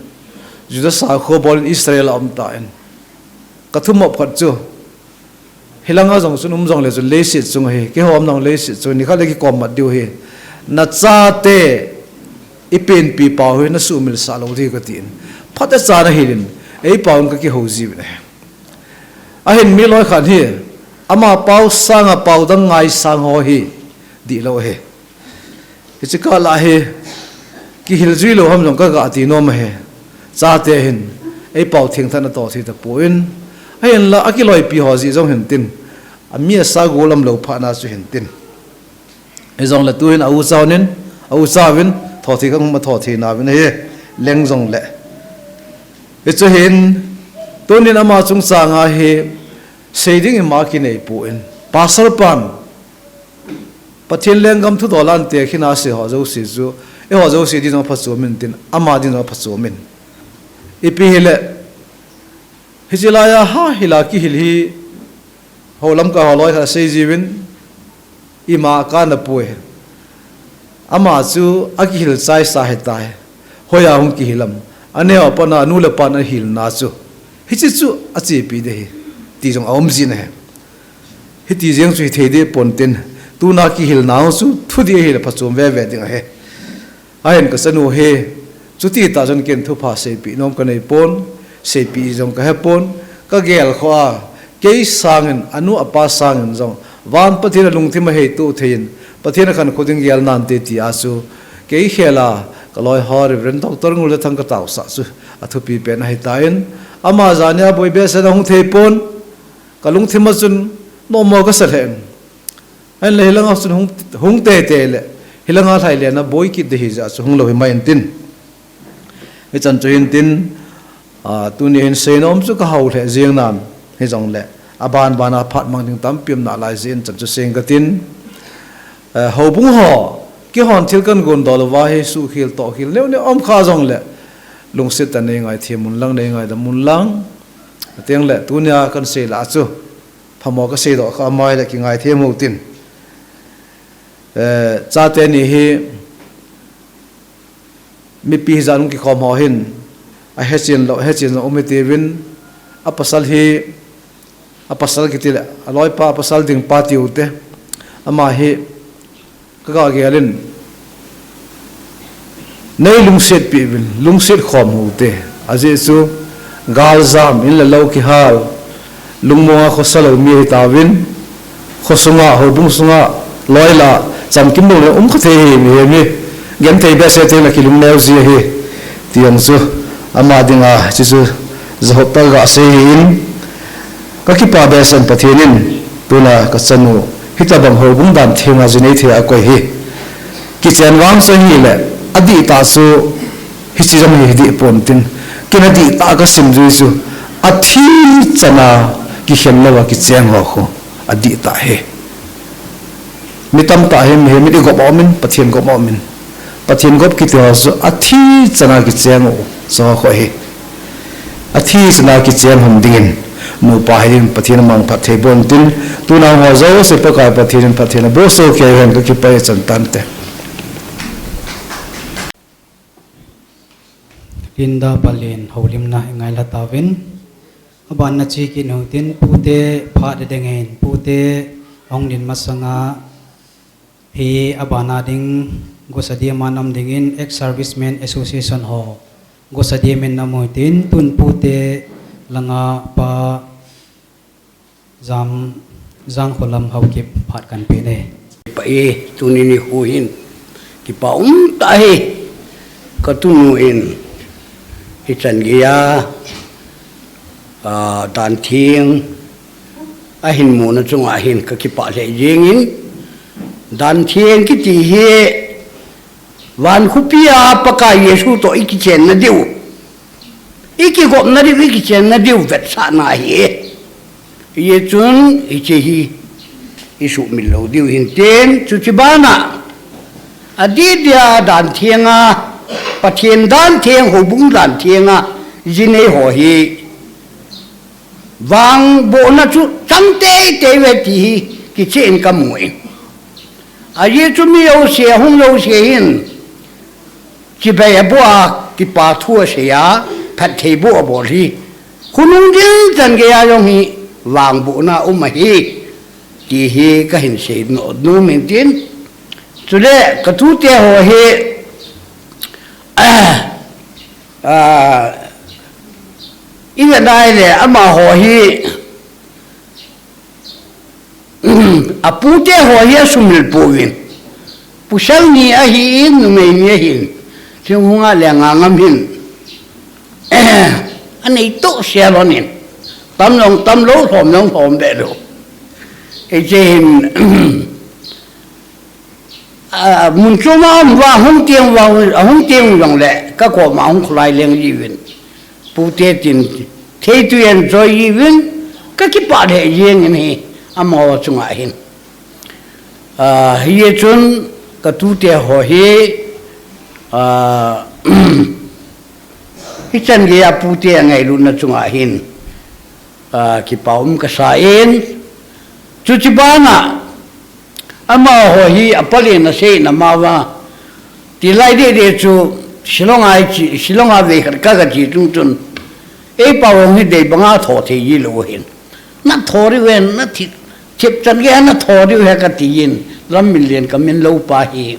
Juda sakho bol in Israel a um tan. Kathumop khat chu. Hilanga jong chun um jongle chun leiset chunga hi. Keiho um nang leiset chunga. Nikhat le kikom mat diu hi. Nachate ipenpi pau hi nasuhmil sah lou diu katin. Phat cha nahil in. Eipau in kakihou jiuvin ahi. Ahin mi loi khat hi, ama pau sanga pau dang ngaisang ho hi, dihlou ahi. Hiche kah lah hi, kihil jui lou ham jong kaga ti nom ahi. Chate hin, eipau thengthat natoh thei tapon, ahinla akiloipi ho jeh jong hintin, ami asa gol umlou phatna chu hintin. Hijongle tuhin a ucha uvin, a ucha uvin, thothei khat hung ma thothei nauvin ahi, leng jongle. Hichu hin, tunin ama chungchanga hi, sei ding ima kinei pon. Pastor pan, Pathen lenggam thudol a ante khina sei ho jouse chu, eiho jouse din jong phachom intin, ama din jong phachom in. Ipi hile, hiche laiya ha, hilai kihil hi, Hou lamkai ho loi khat asei jiuvin, ima kana pui. Ama chu akihil chaisa ahitai. Hoiya hung kihil am. Aneo a pat a nu le pan ahilna chu. Hiche chu achepi ding ahi, ti jong aum jin ahi. Hiti jeng chu hithei deh pon tin, tuna kihilna chu thudih ahile phachom veve ding ahi. Ahin kachanu hi, chuti tah chun ken thupha seipeh nom kanei pon, seipeh jong kahe pon, kagel khoh a, kei sangin, anu apa sangin jong, van Pathen a lungthim a heitoh thei in, Pathen a khankho ding gel nante tia chu, kei khel a, kaloi ho Reverend Doctor Nguljathang kataosah chu, athupi pen ahitan, ama jani a boi behseh in ahung thei pon, kalungthim a chun, nommo kasa lheh in. Ahinla hilanga chun hung, hung teitei le, hilanga lhai le na boi kit ding ahi jeh a chu hung lou hi mai intin. Hichan chu hintin, a, tuni hin seinom chu kahao lheh jeng nan, hijongle, aban ban a phat mang ding tampi um nalai jeh in chan chu sei inge katin. Eh, houbung ho, keihon thil kagon dol uva hi suhkhel tohkhel neo neo um kha jongle, lungset tah in nei ngaithem un lang, nei ngaidam un lang. Atengle, tunia kahin sei lah chu, phamo kasei doh kha, amai le kingaithem u tin. Eh, chate ni hi, mipi hijat hung kikhom ho hin, ahechen lou, ahechen lou um hitiuvin, apasal hi, apasal kiti le, aloipa, apasal ding pa tiu te, ama hi, kaga gel in, nei lungset peh uvin, lungset khom u hite, ajeh chu, galjam, in le lou kihal, lungmonga khosa lou mi ahitauvin, khosunga, houbung sunga, loi lah, chamkim lou le um kha thei ahi mihem hi, genthei behseh teng le kilungneo ji ahi, ti jong chu, ama dinga, hiche chu, jahop tah a gasei ahin, kakipah behseh in Pathen in, tuna kachanu, hitobang houbung dan thenga ji nei thei a akoi hi, kichen vang chu ahile, adihtah chu, hiche jong hi dih pon tin, ken adihtah a kasim jui chu, athi chana kikhen louva kicheng ho khu, adihtah hi. Mi tamtah hi, mihem in igop aumin, Pathen gop aumin. Pathen gop kiti ho chu athi chana kicheng u, chu ho khu ahi. Athi chana kicheng hon dingin, nupa hiding Pathen in amang phatthei boh in tin, tuna ho jouse Pakai Pathen in phatthei naboh soh kei hen kakipah e chan tante. Linda Palen houlimna ingailha tauvin. Abanna che kit u hitin, pute phat ding ahin, pute ahung din masanga hi abana ding Gosadia a um dingin Ex-Servicemen Association ho Gosadia min a um u hitin, tun pute langa Pa Jam, Jangkholam Haokip phat kahin pe e. Kipah e, tuni nikho hin kipah umtah e, katunu in hichan geiya, a, dan theng ahin muna chunga hin kakipah lheh jengin, dan theng kiti hi van khopi a Pakai Jesu toh ikichenna diu, ikigopna diu, ikichenna diu vetsahna ahi. Hijeh chun hiche hi isuhmil lou diu hintin, chuche bana adih dia dan thenga, Pathen dan theng, houbung dan thenga ji nei ho hi vangbohna chu chang teitei uve ti hi kicheh in kamu in. Ajeh chu mi jouse, ahung jouse hin chibai aboh a, kipa thu asei a, phattheiboh abol hi, khonung ding chan geiya jong hi vangbohna um ahi, ti hi kahin sei nom in tin. Chule katute ho hi, a, ivet nai le amaho hi, apute ho hi asumil pouvin. Pasal ni ahin, numei ni ahin, thinghung a le nga ngam hin, anei toh sel lhon in. Tam jong tam lou, lhom jong lhom be lou. Hiche hin, a, mun chom a um uva, ahung teng uva, ahung teng jongle, kakoma ahung kholai leng jiuvin. Pute tin, theitui enjoy jiuvin, kakipah lheh jengin hi, amaho chunga hin. A, hijeh chun, katute ho hi, a, hichan geiya pute angailutna chunga hin, a, kipa um kasa in, chuche bana, amaho hi apalen aseina mauva, tilai deh deh chu Shillong a iche, Shillong a veikhat kagache chung chun, Ei pau hong hi dei banga tho thei ji lou hin. Na tho diu hen, na thip, thip chan gei na tho diu hen ka ti in, Lamminlen ka min lou pa hi,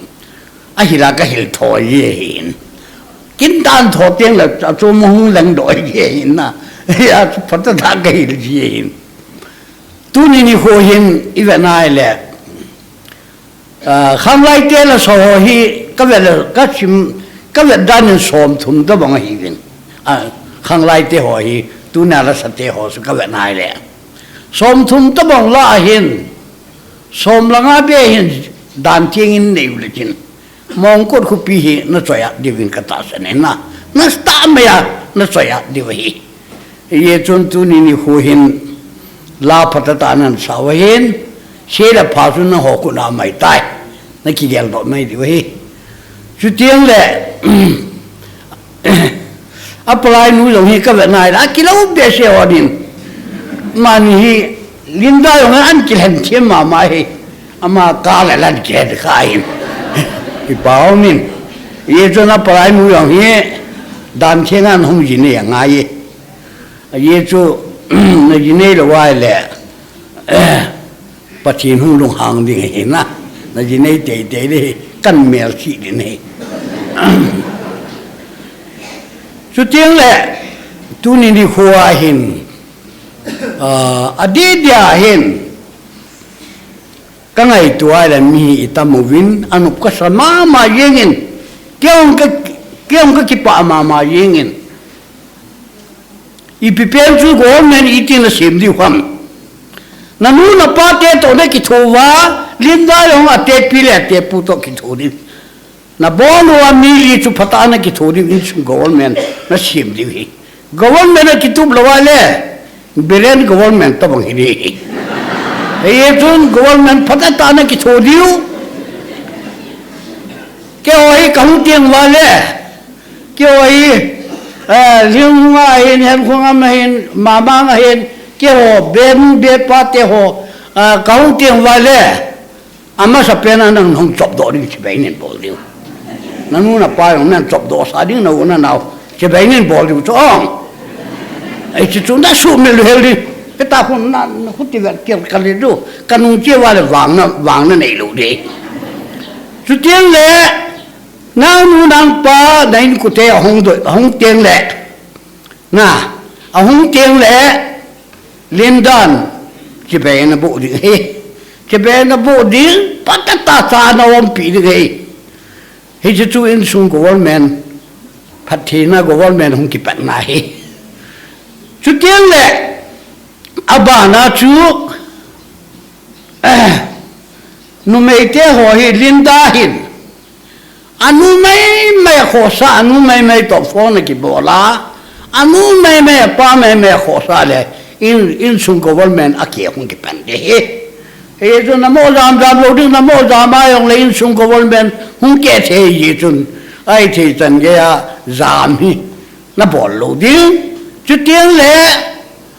ahila ka hil tho ji hin. Kin tan tho teng le, a chu mo hung lang doi ji hin na. Ya, phat ta ka hil ji hin. Tuni nikho hin, i vet nai le, Ah, khanglai te la so ho hi ka vet le, ka sim, ka vet dan in som thum tabang ahi vin. Ah, khanglai te ho hi, tuna la sa te ho su ka vet nai le. Som thum tabang la ahin, som langa be hin dan tieng in nei u le chin. Mongkot khopi hi na choi a diu vin ka tahsan e na. Na sta mai a na choi a diu hi. Ye chun tuni nikho hin la phatah tah nan sa u ahin, se le pha chu na ho kut a mai tai, na kigel doh mai diu ahi. Chutiang le, a palai nu jong hi ka vet nai le, a kilou behseh ho din. Mani hi, Linda jong an kilhen thiam mama hi, ama ka le lan kihen kha hin. I pau min. Ye chun a palai nu jong hi, dan thiang an hung ji nei a ngai e. A ye chu, na ji nei lou vai le, Pathen hung lunghang ding ahi na. Na ji nei teitei le, kan mel si ding ahi. Chutiang le, tuni nikho a hin, ah, a di dia hin, ka ngaito a le mi hi i tam uvin, a nop ka sa mama jeng in, kei jong ka, kei jong ka kipah mama jeng in. Ipi pen chu government iti na sem diu ham. Na nu na pa te toh na kitho uva, Linda jong a tepi le a tepu toh kitho diu. Na bol uva mi li chu phatah a na kitho diu, insung government na sem diu hi. Government a kitup lou a le, Biren government tabang hi ding hi. Hei chun government phatah tah na kitho diu. Kei ho hi ka hung tieng uva le, kei ho hi, eh, Lhingkhung a hin, Henkhung a hin, Mamang a hin, kei ho, Benu, Bepa te ho, eh, ka hung tieng uva le, a masa pen a nang hung chop doh ding chibai nin bol diu. Na nu na pa jong nang chop doh sa ding, na u na nao chibai nin bol diu chu ong. Ei chu chu na sumil hel ding. Ka ta khun na, na khu ti vet ker ka le diu. Ka nung che uva le vang na, vang na nei lou ding. Chutiang le, nang nu nang pa, na inkote a hung doi, a hung teng le. Na, a hung teng le, Lindan, chibai na boh ding hi. Chibai na boh ding, phatah tah cha na umpi ding hi. Hiche chu insung government, phattheina government hung kipat na hi. Chutiang le, a bana chu, eh, numei te ho hi Linda hin. A nu maimai a khohsah, a nu maimai toh phone a kibol a. A nu maimai, a pa maimai a khohsah le, in, insung government a ke hung kipan ding hi. Hei chun na mo jam jam lou ding, na mo jam a jong le insung government hung ke thei hi chun. Ai thei chan gei a jam hi na bol lou ding. Chutiang le,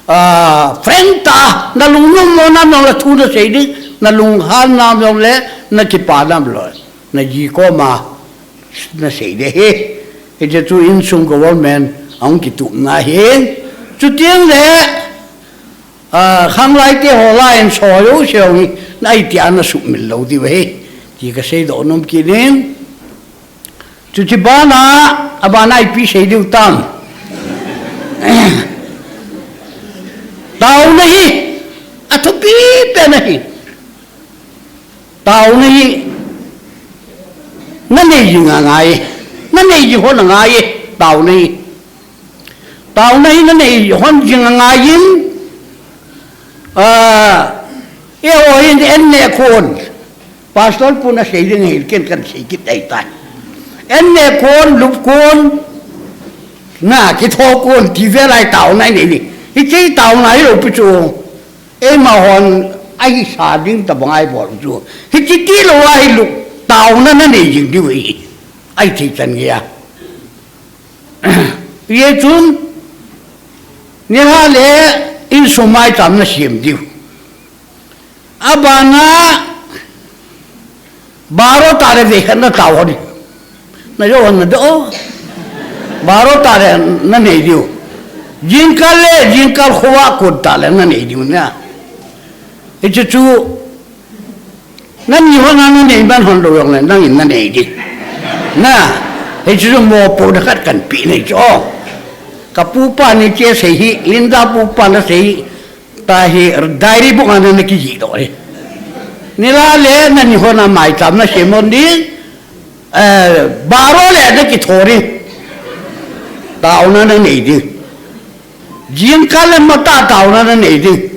ah, friend ta, na lungnom mo nam jong le thu na sei ding, na lunghan nam jong le, na kipa nam lou. Na ji koma na sei ding hi. Hiche chu insung government a hung kitup na hin. Chutiang le, ah, khanglai te ho la in so yo se hung hi, na i ti a na sumil lou diu hi. Ti ka sei doh nom kit in. Chuche bana, a bana ipi sei diu tam. Taona hi, a thupi pen ahi. Taona hi, na nei jing angai, na nei jing hon angai, taona hi. Taona hi na nei hon jing angai in, ah, eiho hin en ne kon. Pastor pun a sei ding hi ken kan sei kit dai tai. En ne kon, lup kon, na kitho kon, ti ve lai taona nei ni. Hiche taona hi lou pi chu. Eima hon ahi sa ding tabang a i bol chu. Hiche ti lou a hi lou, taona na nei jing diu hi. Ai thei chan gei a. Ye chun, ni ha le insung maicham na sem diu. A bana, Baro tah le vei khat na tao hon. Na jo hon na do. Baro tah le na nei diu. Jingkal le jingkal khovah kon tah le nanei diu na. Hichu chu, nani hon a nanei man hon lou jongle nangin nanei ding. Na, hichu chu mopohna khat kahin peh nahi chu. Ka pupa ni che sei hi, Linda pupa na sei hi, ta hi diary book a ana kijih doh hi. Nilhah le nani hon a maicham nasem hon ding, eh, baro le nakithou ding. Taona nanei ding. Jingkal le matah taona nanei ding.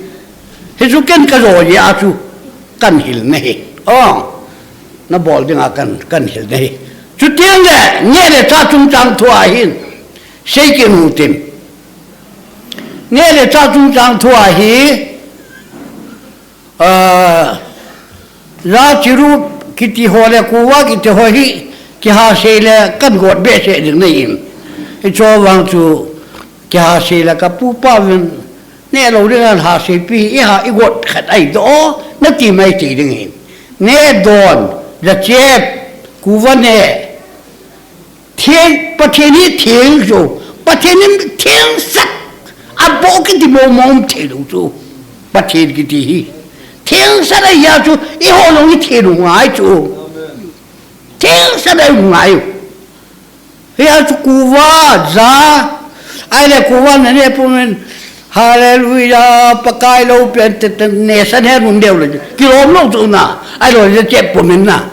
Hichu ken kajo jeh a chu kahin hil nahi. Oh, nabol dinga kahin, kahin hil nahi. Chuteng le, neh le chah chungchang thu a hin, sei kit u hitin. Neh le chah chungchang thu a hi, ah, jachirup kiti ho le kuva kiti ho hi, kihasei le kahin got behseh ding nahin. Hichu vang chu, kihasei le ka pupa uvin, neh lou dinga haseipi hi, iha igot khat ahi doh, nati mai ti ding hin. Neh don, jachep, kuva neh, theng, Pathen hi theng chu, Pathen hi thengsat, aboh kiti mong mong um thei lou chu, Pathen kiti hi. Thengsat ahia chu, eiho jong itheng u ngai chu. Thengsat ahi u ngai u. Hia chu kuva, ja, ahile kuva naneh pumin, Hallelujah, Pakai loupi ante te, nehsa neh un deu le, kilom lou chu na, ahilou le jachep pumin na.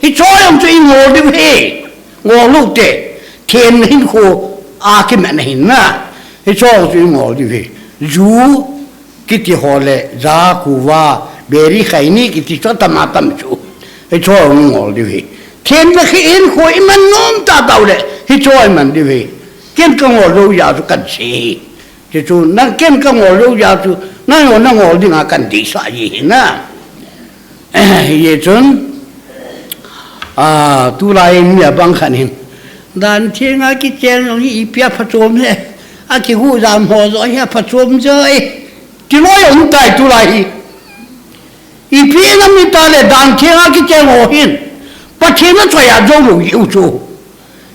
Hichu jong chu ingol diu hi. Ngol lou te, theng hinkho a kimat na hin na. Hichu chu ingol diu hi. Ju kiti ho le, ja, kuva, beri, khaini kiti chu atam atam chu. Hichu ingol diu hi. Theng na hinkho iman nom tah tah u le, hichu iman diu hi. Ken kangol lou jeh a chu kahin sei hi. Chuchu, nang ken kangol lou jeh a chu, nang jong nangol dinga kahin deisah ji hi na. Hijeh chun, a, tulai in mi abang khat hin, dan thenga kicheng jong hi ipi aphachom le, akihuhjam ho joh hi aphachom joh e, ti loi jong um tai tulai hi. Ipi nam itale dan thenga kicheng ho hin, Pathen achoi-at jou lou jeh u chu.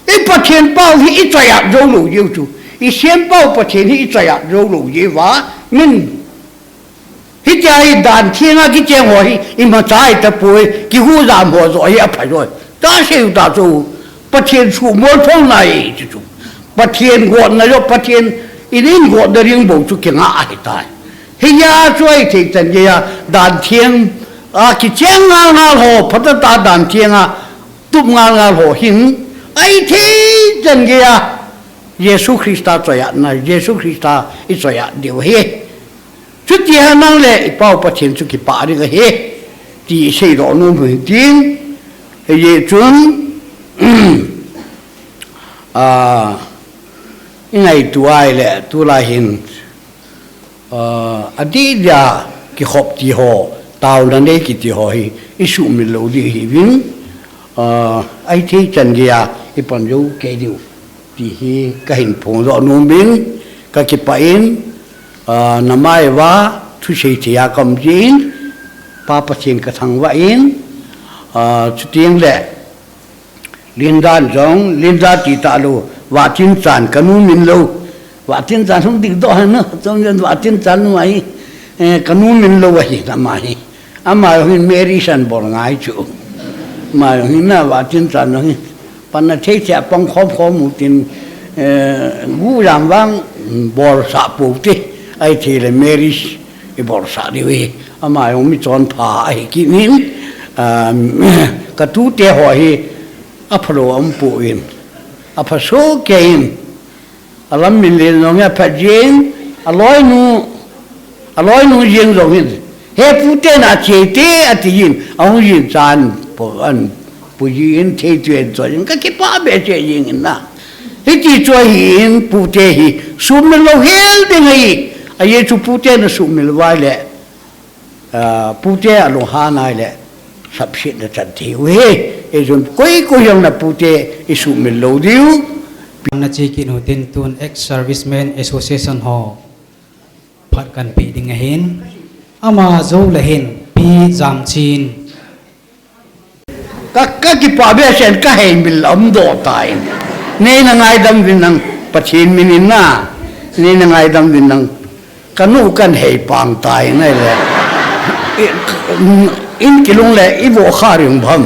I Pathen pau hi ichoi-at jou lou jeh u chu. I sempau Pathen hi ichoi-at jou lou jeh uva, min Hitia hi dan thenga kicheng ho hi, imacha ahitapoi, kihuhjam ho joh hi apha joi. Tasei u ta chu, Pathen suhmol thouna ahi chu chu. Pathen gotna joh, Pathen in, in gotna ding bou chu kingah ahitai. Hijeh a chu ahithei chan geiya, dan thenga kicheng ngal ngal ho, phatah tah dan thenga tup ngal ngal ho hin, ahithei chan geiya, Jesu Christa choi-atna, Jesu Christa ichoi-at diu ahi. Chutia nang le i Pau Pathen chu kipah ding ahi, ti isei doh nom u hitin, hijeh chun, a, ingaito a ahile, tulai hin, a, adih dia kikhop ti ho, taona nei kiti ho hi, isuhmil lou ding ahiuvin, a, ahithei chan geiya, ipan jou kei diu. Ti hi kahin phongdoh nom in, kakipah in, a, namai uva thusei thei a kaum jeh in, Pa Pathen kathangvah in, a, chuteng le Linda jong, Linda ti talou, Vahtinchan kanu min lou, Vahtinchan hung dingdoh hen, chomjen Vahtinchan nu ahi, eh, kanu min lou ahi, ama hi. Ama jong hin marriage ahin bol ngai chu. Ama jong hin na Vahtinchan jong hin. Panna thei thei a pang khom khom u tin, eh, guhjam vang bolsah pou te. Ahithei le marriage ibolsah diu ahi. Ama jong mi chonpha ahi kit in. Ah, ka tute ho hi aphalou aum poi. Apha soh kei in. Alam min len jong hi aphat jeng, aloinu, aloinu jeng jong hin, he pute na che te ati jin, ahung jin chan po an pu jin thei tuen cho jin kakipah behseh jeng in na. Hiti chu ahin pute hi, suhmil lou hel ding ahi, ajeh chu pute na suhmil uva ahile, Ah, pute alunghan ahile, sapsetna chan thei u ahi. Hijeh chun koi koi jong na pute isuhmil lou diu. Pan na che kit u tin tun Ex-Servicemen Association ho phat kahin pe ding ahin. Ama jou le hin, Pi Jamchin. Ka, kakipah behseh in kaheimil aum doh tan. Nei na ngaidam uvin nang Pathen min in na. Ni na ngaidam vin nang. Ka nu kan hei pang tai ngai le. I, in kilung le i vo kha ring bham.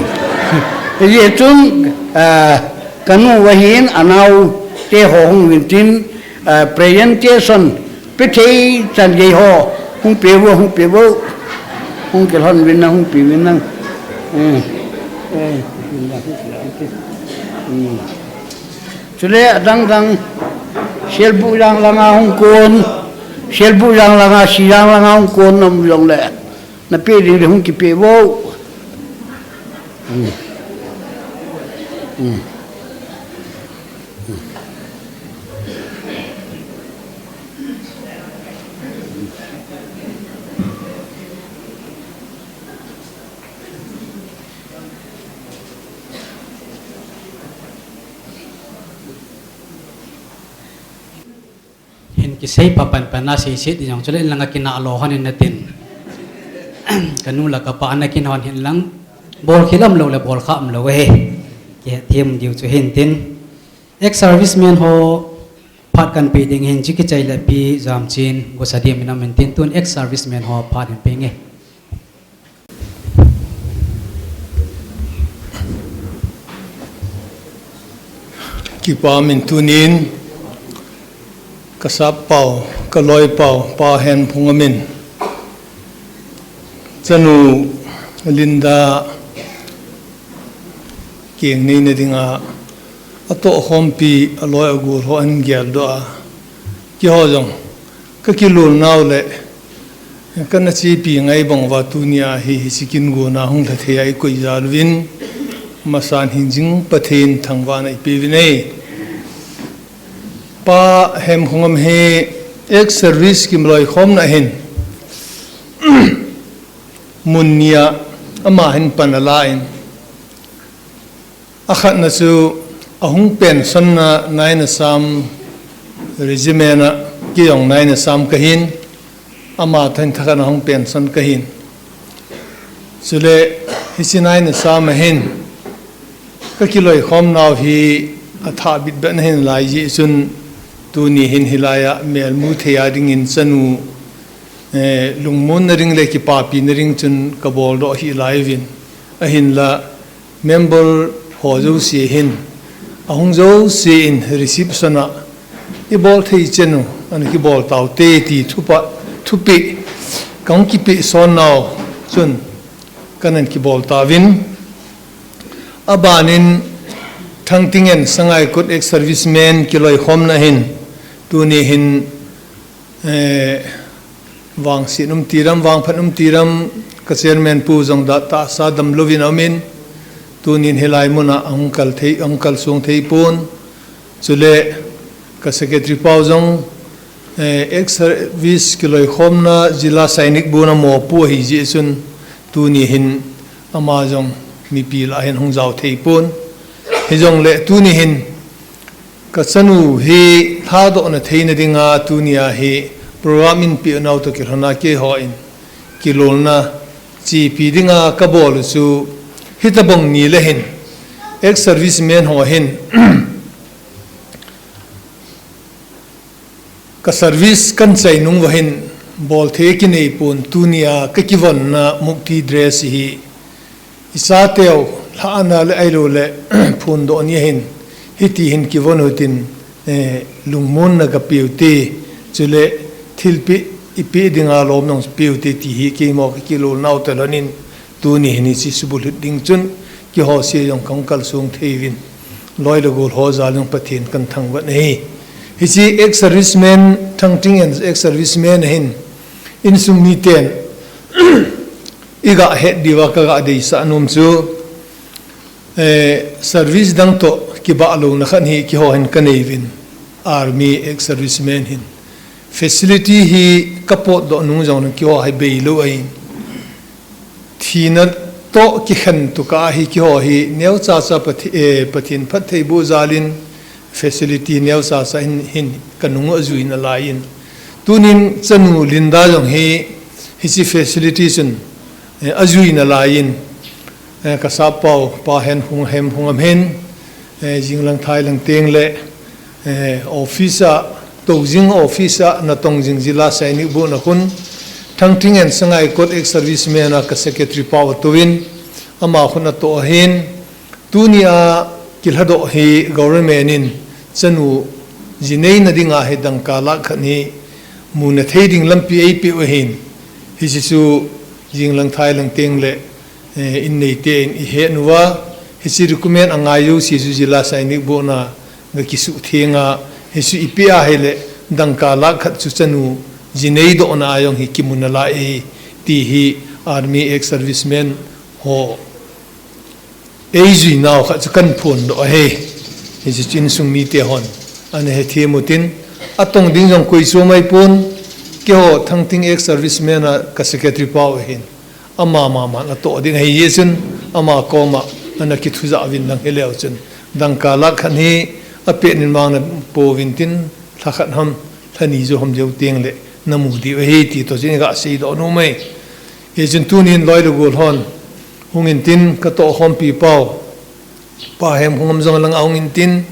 Ye chun, eh, ka nu vahin anau te ho hung vin tin, eh, presentation pe thei chan gei ho hung pe vo, hung pe vo. Hung kilhon vin nang, hung pe vin nang. Eh, eh, vin nang, hung pe vin nang. Hmm. Chule adang dang, Sialbu jang langa hung kon, Sialbu jang langa, Si jang langa hung kon nam jong le, na pe ding le hung kipe vo. Hmm. Hmm. Hin kisei pa pan pan na sei sei di jong chule in langa kina lo han in na tin. Ka nu le ka pa na kin hon hin lang. Bol khel am lo le bol kha am lo he. Ki thiam diu chu hin tin. Ex serviceman ho phat kan pe ding hin chi kichai le pi jam chin go sa diam in am in tin tun ex serviceman ho phat hin pe nge. Kipa min tunin, ka sap pau, ka loi pau, Pa Hen Phung amin. Chanu Linda keng nei na dinga, a toh khompi, a loi a gul ho an gel doh a. Kiho jong, ka kilul nau le, ka na chipi ngai bang va tunia hi, hi sikin guna hung tha thei ai koi jal vin, masan hin jing Pathen thangvahna i pe vin ei. Pa Hen Phung am hi, ex service kim loi khom na hin, mun nia ama hin pan a la in, a khatna chu a hung pension na Naina Sam regiment a kei jong Naina Sam ka hin, ama thain thakhat a hung pension ka hin. Chule hi si Naina Sam a hin ka kiloi khom nau hi a tha bit bit na hin lai ji chun tuni hin hi lai a mel mu thei a ding in chanu, eh, lungmon na ring le kipapi na ring chun ka bol doh hi lai vin. A hin la member ho jouse hin, a hung jouse in reception a, i bol thei chenu, an ki bol tau te ti thupa, thupi, kang kipi son nau, chun, kan an ki bol ta vin. A banin, Thangtingen Sangaikot ex serviceman kiloi khom na hin, tuni hin, eh, vangsin um tiram, vangphat um tiram, ka chairman pu jong da tahsa dam lovin a um in, tunin hi lai mun a hung kal thei, hung kal sung thei pon. Chule ka secretary pau jong, eh, ex service kiloi khom na Zilla Sainik bu na mo pu hi ji chun tuni hin ama jong mipi la hin hung jao thei pon. Hi jong le tuni hin Ka chanu hi lhadoh na theina dinga tunia hi program in pi nau to kilhona keiho in kilolna chipi dinga ka bol u chu hitabang ni le hin ex serviceman ho hin ka service kan chai nung va hin bol thei kinei pon tunia ka kivonna mukti dress hi I chateu lhana le ailo le phundoh ni hin hiti hin kivon u tin, eh, lungmonna ka piu ti, chule thilpi ipi dinga lom nong piu ti ti hi keimo ka kilolnau te lhonin tuni hin hichi subulhit ding chun kiho se jong kong kalsong thei vin loi le gol ho jal jong Pathen kan thangvah na hi. Hichi ex serviceman, Thangting in ex serviceman hin insung miten I ga het diu a ka ga deisah nom chu, eh, service dang to kibah lona khat hi kiho hin ka nei vin, army ex serviceman hin. Facility hi ka potdoh nung jong kiho hi bei lou ahin. Thina to kikhen tu ka hi kiho hi neo cha cha Pathi-, eh, Pathen phattheiboh jalin facility neo cha cha hin, hin ka nung a juina lai in. Tunin chanu Linda jong hi, hichi facility chun, eh, a juina lai in, eh, ka sap pau, Pa Hen Hung, Hen Hung am hin, eh, jinglang thailang teng le, eh, office a Toujing office a natong jing jila Sainik bohna khun, Thangting and Sangaikot ex-serviceman a ka secretary pau atouvin, ama khun atoh ahin, tunia kilhadoh hi government in chanu jineina dinga hi dangka lakh khat hi muna thei ding lampi eipeh u ahin, hiche chu jinglang thailang tengle, eh, in neite in ihet uva, hiche recommend angai jouse chu jila Sainik bohna ga kisuhtheng a, hiche chu ipeh ahile, dangka lakh khat chu chanu jinei dohna a jong hi kimu nalai e, ti hi army ex-serviceman ho eijui nau khat chu kahin phondoh ahi. Hiche chu insung mite hon ana hethem utin, atong ding jong koi chu aumai pon, keiho Thangting ex-serviceman a ka secretary pau ahin, ama maman atoh ding ahi jeh chun, ama koma ana kithujah uvin lang, hileu chun dangka lakh khat hi apet in vang napouvin tin, lha khat ham, lha ni jou ham jou tengle namu diu ahi, ti toh chun iga seidoh nom e. Hichun tunin loi le gol hon hung intin, katoh khompi pau Pa Hemkhongam jong langa hung intin,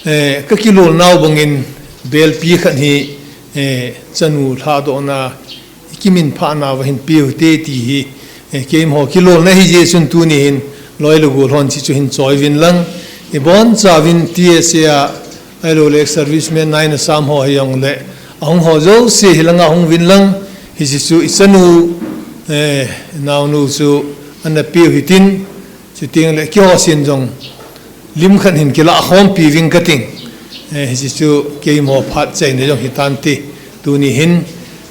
eh, kakilolnau bangin belpi khat hi, eh, chanu lhadohna kiminphah nauva hin peh ute ti hi, eh, keimaho kilolna ahi jeh chun tuni hin loi le gol hon hiche chu hin choi uvin lang, ibonchauvin T S A a, ahiloule ex-serviceman naina sam ho hijongle, ahung ho jouse hilanga hung uvin lang, hiche chu ichanu, eh, naonu chu ana peh u hitin, chutengle keiho sen jong lim khat hin kilah khompi uving kating. Eh, hiche chu keimaho phat chaina jong hitante. Tuni hin,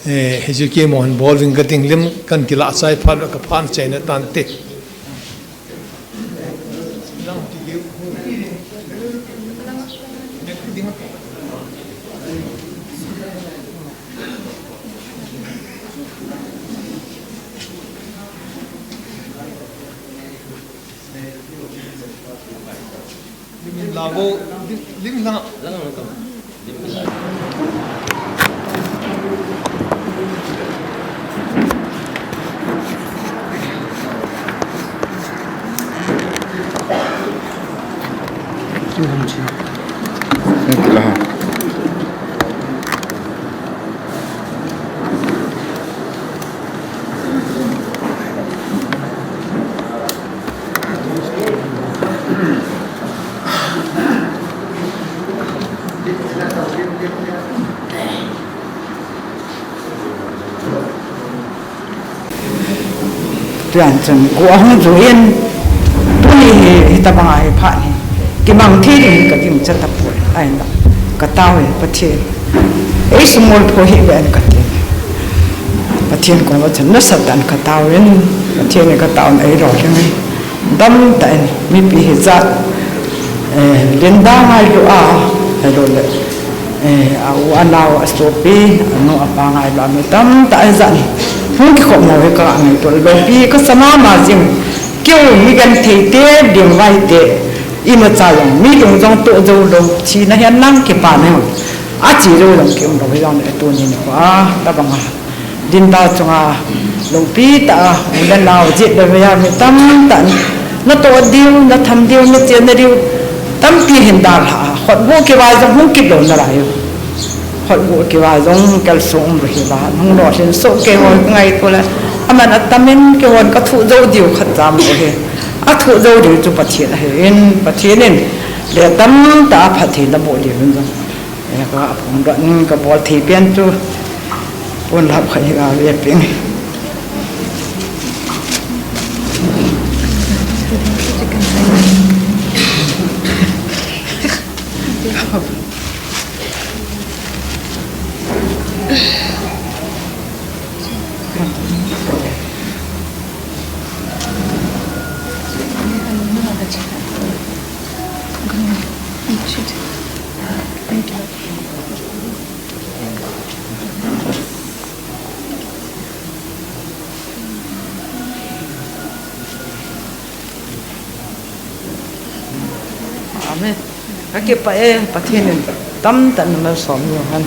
eh, hiche chu keimaho hin bol uving kating, lim kahin kilah chai phat uva kaphat chaina tante. Lim in la vo, lim, lim lang. Thank you, lah. Tujan chun go ahung juiyin, tuni hi, hitabanga hi phat hi kimang thei ding hi kagingcha tapoi, ahinla katao e Pathen, eisumil poi hih ve kati. Pathen koma chun nasatah in katao in, Pathen in kataona eilolhing in, damtah in mipi hijat, eh, Linda ngailu a, ahiloule, eh, a u anao asopi, anu apa ngailu a mi tamtah hijat in hung kikhop ho hi kangaito lou pi kasa mama jing. Keu mi genthei te, lungvai te, imacha jong mi lung jong toh jou lou, thina hi anang kipana jong ache jou jong kium lou hijongle tuni nikho a tabanga Linda chunga lungpi tah a u le nao jet le veiya mi tamtah in natoh diu, natham diu, nachenna diu tampi hin dalha a, khutguh kivai jong hung kit lou nalai u. Khutguh kivai jong kalsong um lou hiva, hung lolhin soh keiho kangaito le, aman atamin keihon kathoh jou diu khatcha um lou hi. Athoh jou diu chu Pathen ahin, Pathen in le tamtah a phatthei naboh diuvin jong, eh, kaphongdoh in kabol thei pen chu ponlap khat hi kave peng. Amen. Kakipah e, Pathen in tamtah in namalsom jing hen.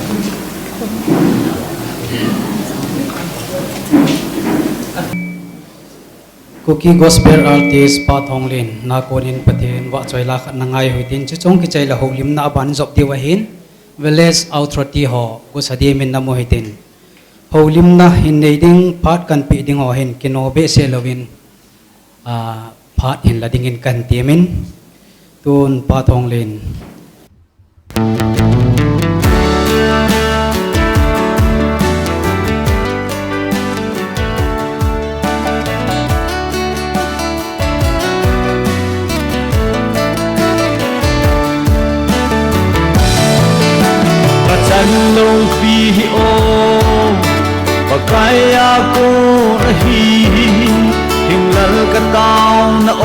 Kuki Gospel Artist Pa Thonglen, nakonin Pathen vahchoi la khat nangai u hitin, chuche kichai le houlimna aban jop diu ahin. Village Authority ho, gusa dimin namu hitin. Houlimna hin nei ding, phat kan pe ding ho hin, kino behseh louvin, ah, phat hin la dingin kan temin. Tun Pa Thonglen. Ka chan loupi hi o, Pakai a kon ahi, hinglel ka taona o,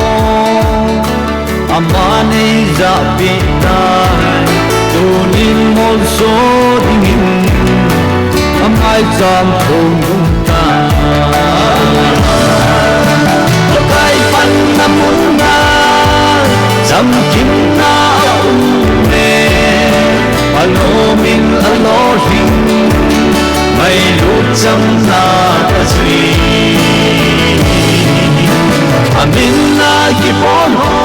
ama nei jahpeh tai, tunin molso dingin, amai cham thong dum tai. Pakai panna munna, chamkimna a um e, alomin alolhing, ngailut chamna a jui. Aminna kipon ho,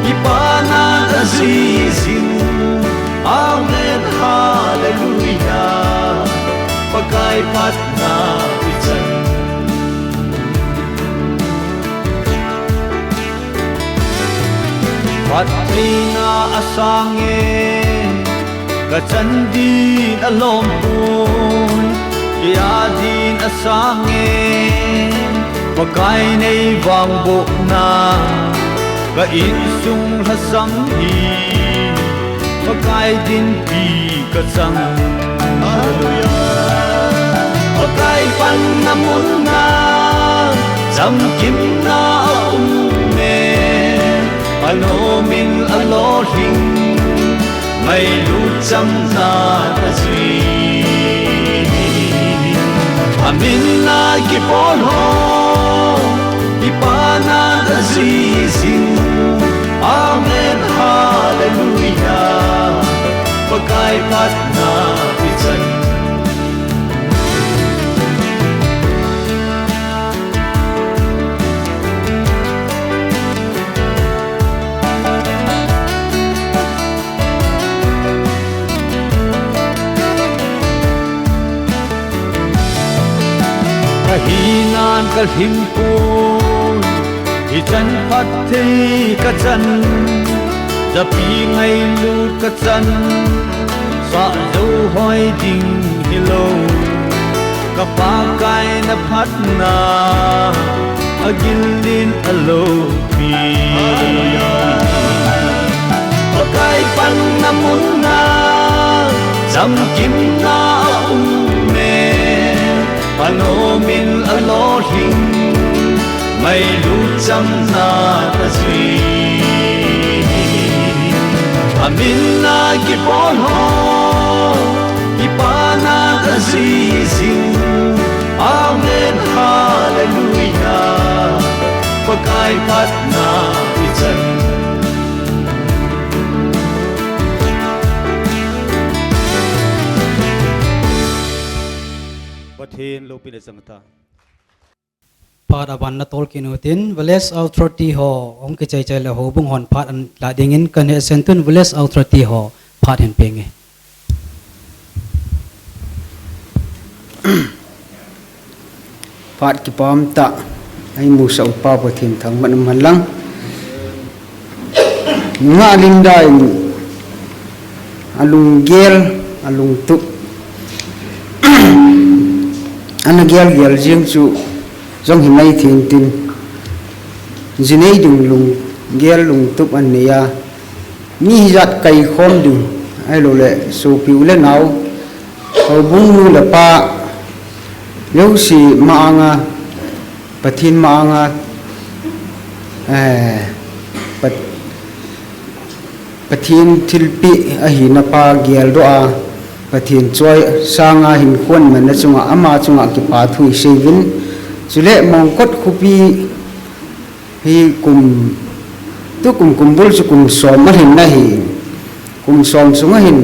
kipana a jui jing. Amen, hallelujah. Pakai phatna ichan. Phattheina asang e, ka chan din alom pon, kei a din asang e, Pakai nei vangbohna, ka insung lhasam hi, Pakai dinpi ka chang. Hallelujah. Pakai panna munna, chamkimna a um e, alomin alolhing, ngailut chamna a jui. Aminna kipon ho, kipana a jui jing. Amen, hallelujah. Pakai phatna ichan. Ka hinan ka lhingpon, hichan phatthei ka chan, japi ngailut ka chan, sah jou hoi ding hilou, ka Pakai na phatna, agil in aloupi. Pakai panna munna, chamkimna a um e, alomin alolhing, ngailut chamna a jui. Aminna kipon ho, kipana a jui jing. Amen, hallelujah. Pakai phatna ichan. Pathen loupina chang ta. Phat aban natol kit utin, Village Authority ho, hung kichai chai le houbung hon phat ahin la dingin kan hetsah in, tun Village Authority ho phat hin peng e. Phat kipah tah a eimusah u Pa Pathen thangvah in umhen lang. Ngah lim dan in alunggel, alungtup, ana gelgel jing chu jong hi mai thei intin, ji nei ding lunggel lungtup anei a, mi hijat kaikhom ding, ahilouleh sopi u le nao, houbung nu le pa, jouse ma-anga, Pathen ma-anga, eh, Pat-, Pathen thilpeh ahina pa geldoh a, Pathen choi sanga hinkho manna chunga, ama chunga kipathu isei uvin, chule Mongkot khopi hi kum, tukum kumbul chu kum som alhin ahi, kum som sunga hin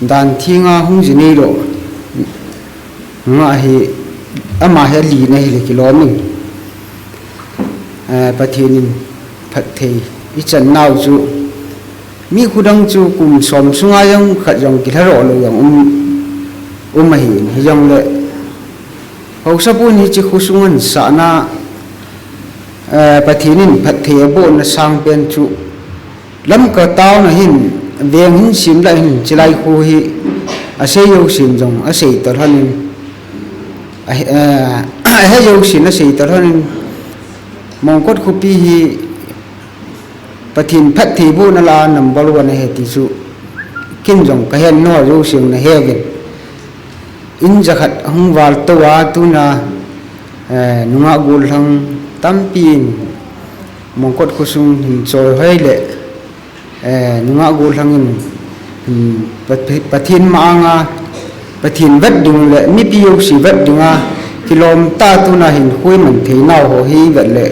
dan thenga hung ji neilou nga hi, ama hi alen ahile kilom in. Eh, Pathen in phatthei ichan nau chu Mi khudang chu kum som sunga jong khat jong kilhadoh lou jong um, um ahin, hijongle haosapu in hiche khosung ahin sahna, eh, Pathen in phatthei abohna sangpen chu Lamka town a hin veng hin semlah hin chulai kho hi asei jousen jong asei talhon in, a, eh, ahe jousen asei talhon in, Mongkot khopi hi Pathen phattheibohna lah a number one ahi ti chu ken jong kahet nau jouse in nahe uvin. In jakhat ahung val tou a tuna, eh, nungah gollhang tampi in Mongkot khosung hin choihoi le, eh, nungah gollhang in, hmm, Pat-, Pathen ma anga, Pathen vet ding le mipi jouse vet dinga kilom tah a tuna hin kho iman thei nau ho hi vet le,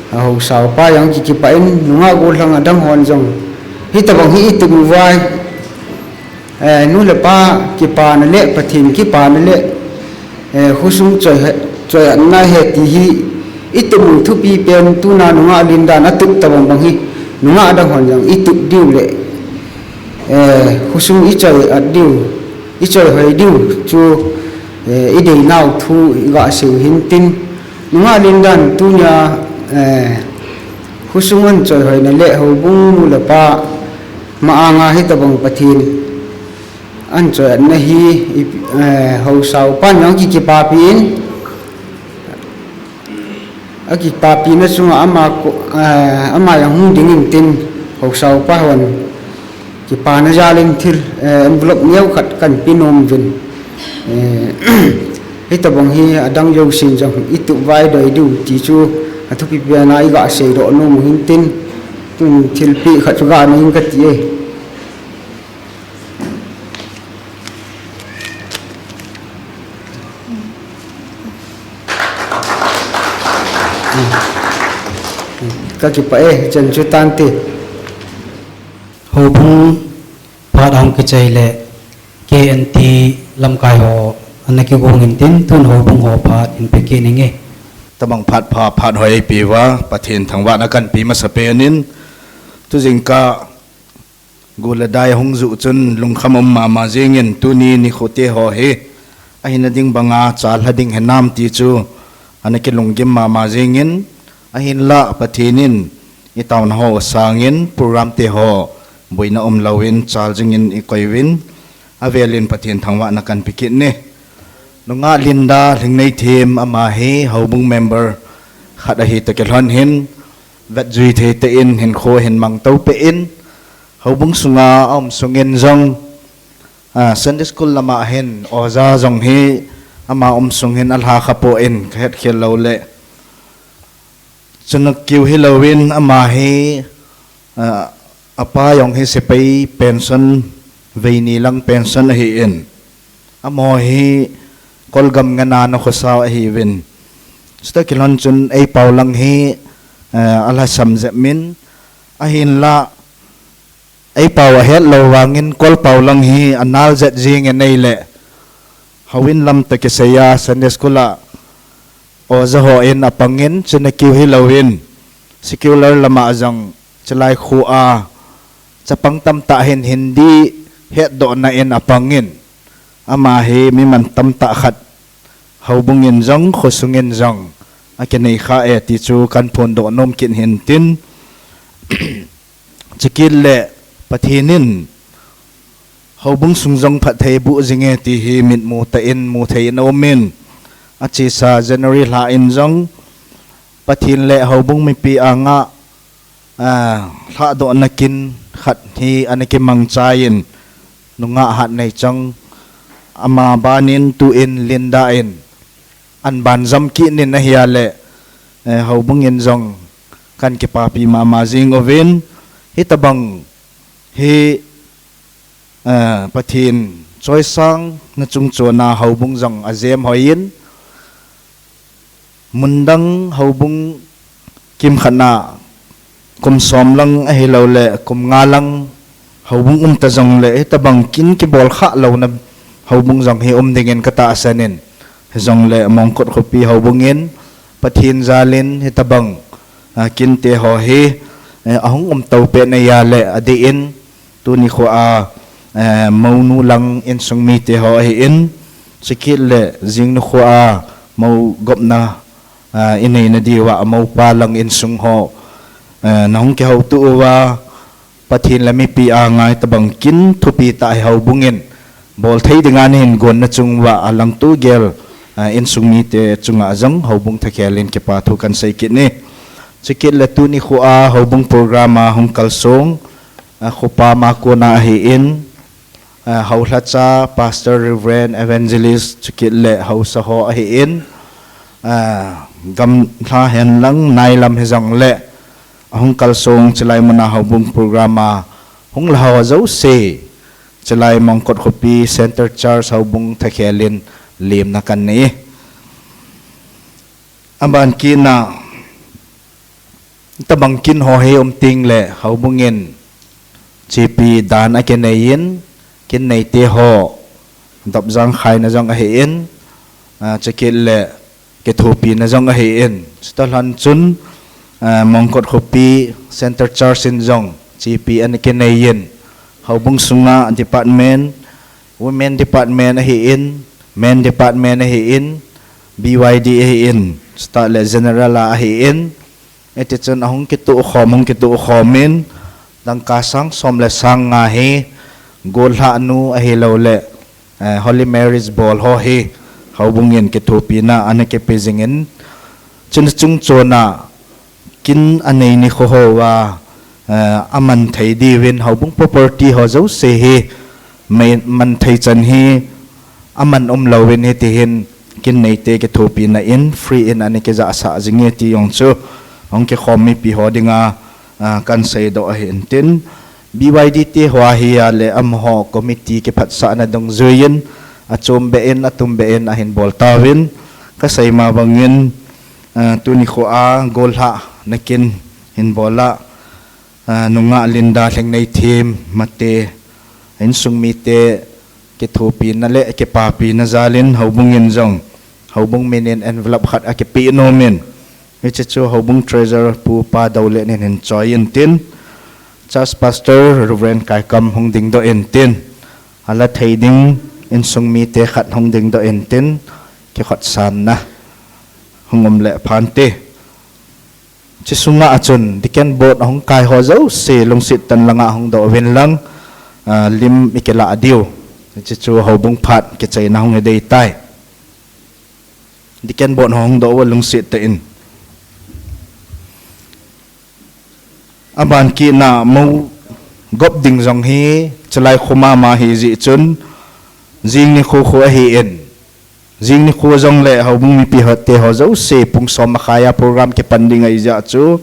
a haosa upa jong kikipah in nungah gollhang adang hon jong hitobang hi itup uvin, eh, nu le pa kipana le Pathen kipana le, eh, khosung choi he, choi-atna ahi ti hi itup u thupi pen tuna nungah Linda in atup tobang bang hi nungah adang hon jong itup diu le, eh, khosung ichoi-at diu, ichoihoi diu chu, eh, idei nau thu iga sei u hintin. Nungah Linda in tunia, eh, khosung ahin choihoina le houbung nu le pa ma anga hitobang Pathen ahin choi-atna hi, i, eh, haosa upan jong kikipapi in, akipapina chunga ama ko, eh, ama jong hung ding intin, haosa upa hon kipana jal in thil, eh, envelope neo khat kahin pe nom uvin. Eh, hitobang hi adang jousen jong itup uva idei diu ti chu athupi pen a iga seidoh nom u hintin, tun thilpeh khat chu ga nei inge kati e. Kakipah e, chan chu tante. Houbung phat ahung kichai le K N T lamkai ho ana kigong intin tun houbung ho phat in pe kit inge. Tabang phat pha, phat hoi eipeuva, Pathen thangvahna kahin pe masapen in, tujingkah Gul le dai hung juh chun lungkham um mama jingin tuni nikho te ho hi ahina ding banga chal lha ding hinam ti chu ana kilunggim mama jingin, ahinlah Pathen in itaona ho sangin program te ho boina umlouvin chal jingin ikoi uvin, avelin Pathen thangvahna kahin pe kit e. Nungah Linda Lhingneithem ama hi houbung member khat ahi toh kilhon hin, vetjui thei tah in hinkho ahin mangtou peh in, houbung sunga aum sungin jong, ah, Sunday school lama hin oja jong hi ama um sung hin alha khapon kahet khel lou le. Chuna keu hilouvin ama hi, ah, apa jong hi sepai pension, veini lang pension ahin. Amaho hi Kolgam ngana na khosao ahiuvin. Chutoh kilhon chun eipao lang hi, eh, alhasam jep in, ahinlah eipao ahet lou vangin Kolpao lang hi anal jet jingin ahile, houin lam toh kisaiya Sunday school a oja hon apangin, chuna keu hilouvin secular lama jong chulai khoa chapang tamtah hin Hindi hetdohna in apangin, ama hi mi man tamtah khat houbung in jong khosung in jong akinei kha e ti chu kahin phondoh nom kit hintin. Chukit le Pathen in houbung sung jong phatthei boh jinge ti hi mitmu tah in mu thei in aumin, achesa January lha in jong Pathen le houbung mipi anga, ah, lhahdohna kin khat hi ana kimangchan, nungah Hatneichong ama banin tun Linda in ahin banjom kit in ahile, eh, houbung in jong kahin kipapi mama jing uvin, hitobang hi, eh, Pathen choisang na chungchona houbung jong ajem hoi in, mundang houbung kimkhat na kum som lang ahilouleh kum nga lang houbung um ta jongleh, hitobang kin kibol khah louna houbung jong hi um dingin katahsan in, hijongleh Mongkot khopi houbung in Pathen jalin hitobang, ah, kinte ho hi, eh, ahung um to pet na ahileh adeh in, tuni khoa, eh, mounu lang insung mite ho ahin, chukit le jing nikhoa mou gopna, ah, inei nadiuva moupa lang insung ho, eh, nahung kihoutoh uva, Pathen le mipi angai tabang kin thupi tah hi houbung in bol thei dinga nahin gon nachung uva alangto gel, ah, insung mite chunga jong houbung thakhel in kipa thu kahin sei kit e. Chukit le tuni khoa houbung program a hung kalsong, ah, khopa ma kona ahin, ah, houlhacha, Pastor, Reverend, Evangelist, chukit le haosa ho ahin, ah, gamla hen lang nailam hijongle, ahung kalsong chulai muna houbung program a hung la ho jouse, chulai Mongkot khopi Center Church houbung thakhel in lemna kahin nei e. Aban kit na, tabang kin ho hi um teng le houbung in chepi dan akinei in, kin neite ho dopjang khaina jong ahin, ah, chukit le kithopina jong ahin. Chuta lhon chun, ah, Mongkot khopi Center Church in jong chepi ana kinei in, houbung sunga department, Women Department ahin, Men Department ahin, B Y D ahin, chuta le General a ahin, hiti chun ahung kitoh khom, hung kitoh khom in, dangka sang som le sang nga hi, gollhah nu ahilou le, eh, Holy Marriage bol ho hi, houbung in kithopina ana kipe jing in, chun chung chona, kin anei nikho hoa, eh, aman thei diuvin houbung property ho jouse hi, mei, man thei chan hi, aman umlouvin hiti hin, kin neite kithopina in, free in ana kijahsah jing e ti jong chu, hung kikhom mipi ho dinga, ah, kahin seidoh ahin tin, B Y D te hoa hi a le amaho committee kiphatsahna dungjuiyin, achom beh in, atum beh in ahin bol tauvin, kasei ma bangin, ah, tuni khoa gollhahna kin hin bol a, ah, nungah Linda Lhingneithem Mate, insung mite kithopina le kipapina jalin houbung in jong, houbung min in envelope khat akipeh nom in, hiche chu houbung treasurer Pu Padouleh in hin choi in tin, Church Pastor Reverend Kaikam hung dingdoh in tin, ala thei ding insung mite khat hung dingdoh in tin, kikhotsanna hung um le phante. Hiche sunga chun, Deacon Board ahung kai ho jouse, lungset tah in langa hung doh uvin lang, ah, lim ikilah diu. Hiche chu houbung phat kichaina hung hi dei tai. Deacon Board ho hung doh uva lungset tah in. Aban kit na mou gop ding jong hi, chulai kho mama hi jeh chun, jing nikho khu ahin. Jing nikho jong le houbung mipi ho te ho jouse pung som makhai a program kipan ding ahi jeh chun,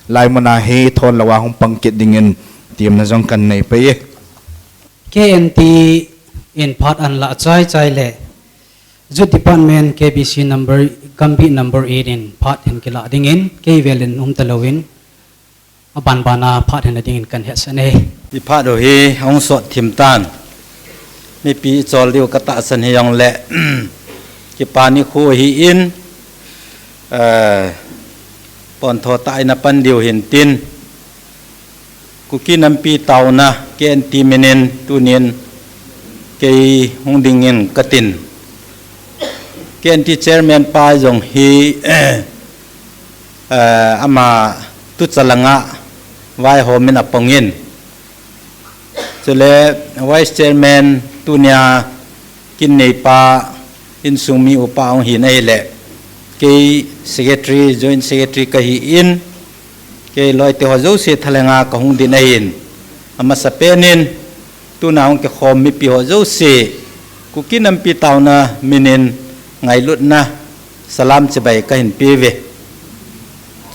lai muna hi thon louva hung pang kit dingin temna jong kahin nei pei e. K N T in phat ahin lah chai chai le, Youth Department K B C number, Gambih number eight in phat ahin kilah dingin, kei vel in um talouvin, aban bana phat hinna dingin kahin hetsah e. Iphat u hi ahung sot thim tan. Mipi ichol diu katahsan hijongle, kipa nikho ahin, eh, pontho tah in apan diu hin tin, Kuki Nampi Taona, K N T min in tunin kei hung dingin katin. K N T chairman pa jong hi, eh, ama tucha langa vaihom in apong in. Chule vice chairman tunia kin neipa insung mi upa ahung hin ahile, kei secretary, joint secretary kahin, kei loite ho jouse thalhenga kahung din ahin. Amasapen in, tuna hung kikhom mipi ho jouse, Kuki Nampi Taona min in ngailutna salam chibai kahin pe uve.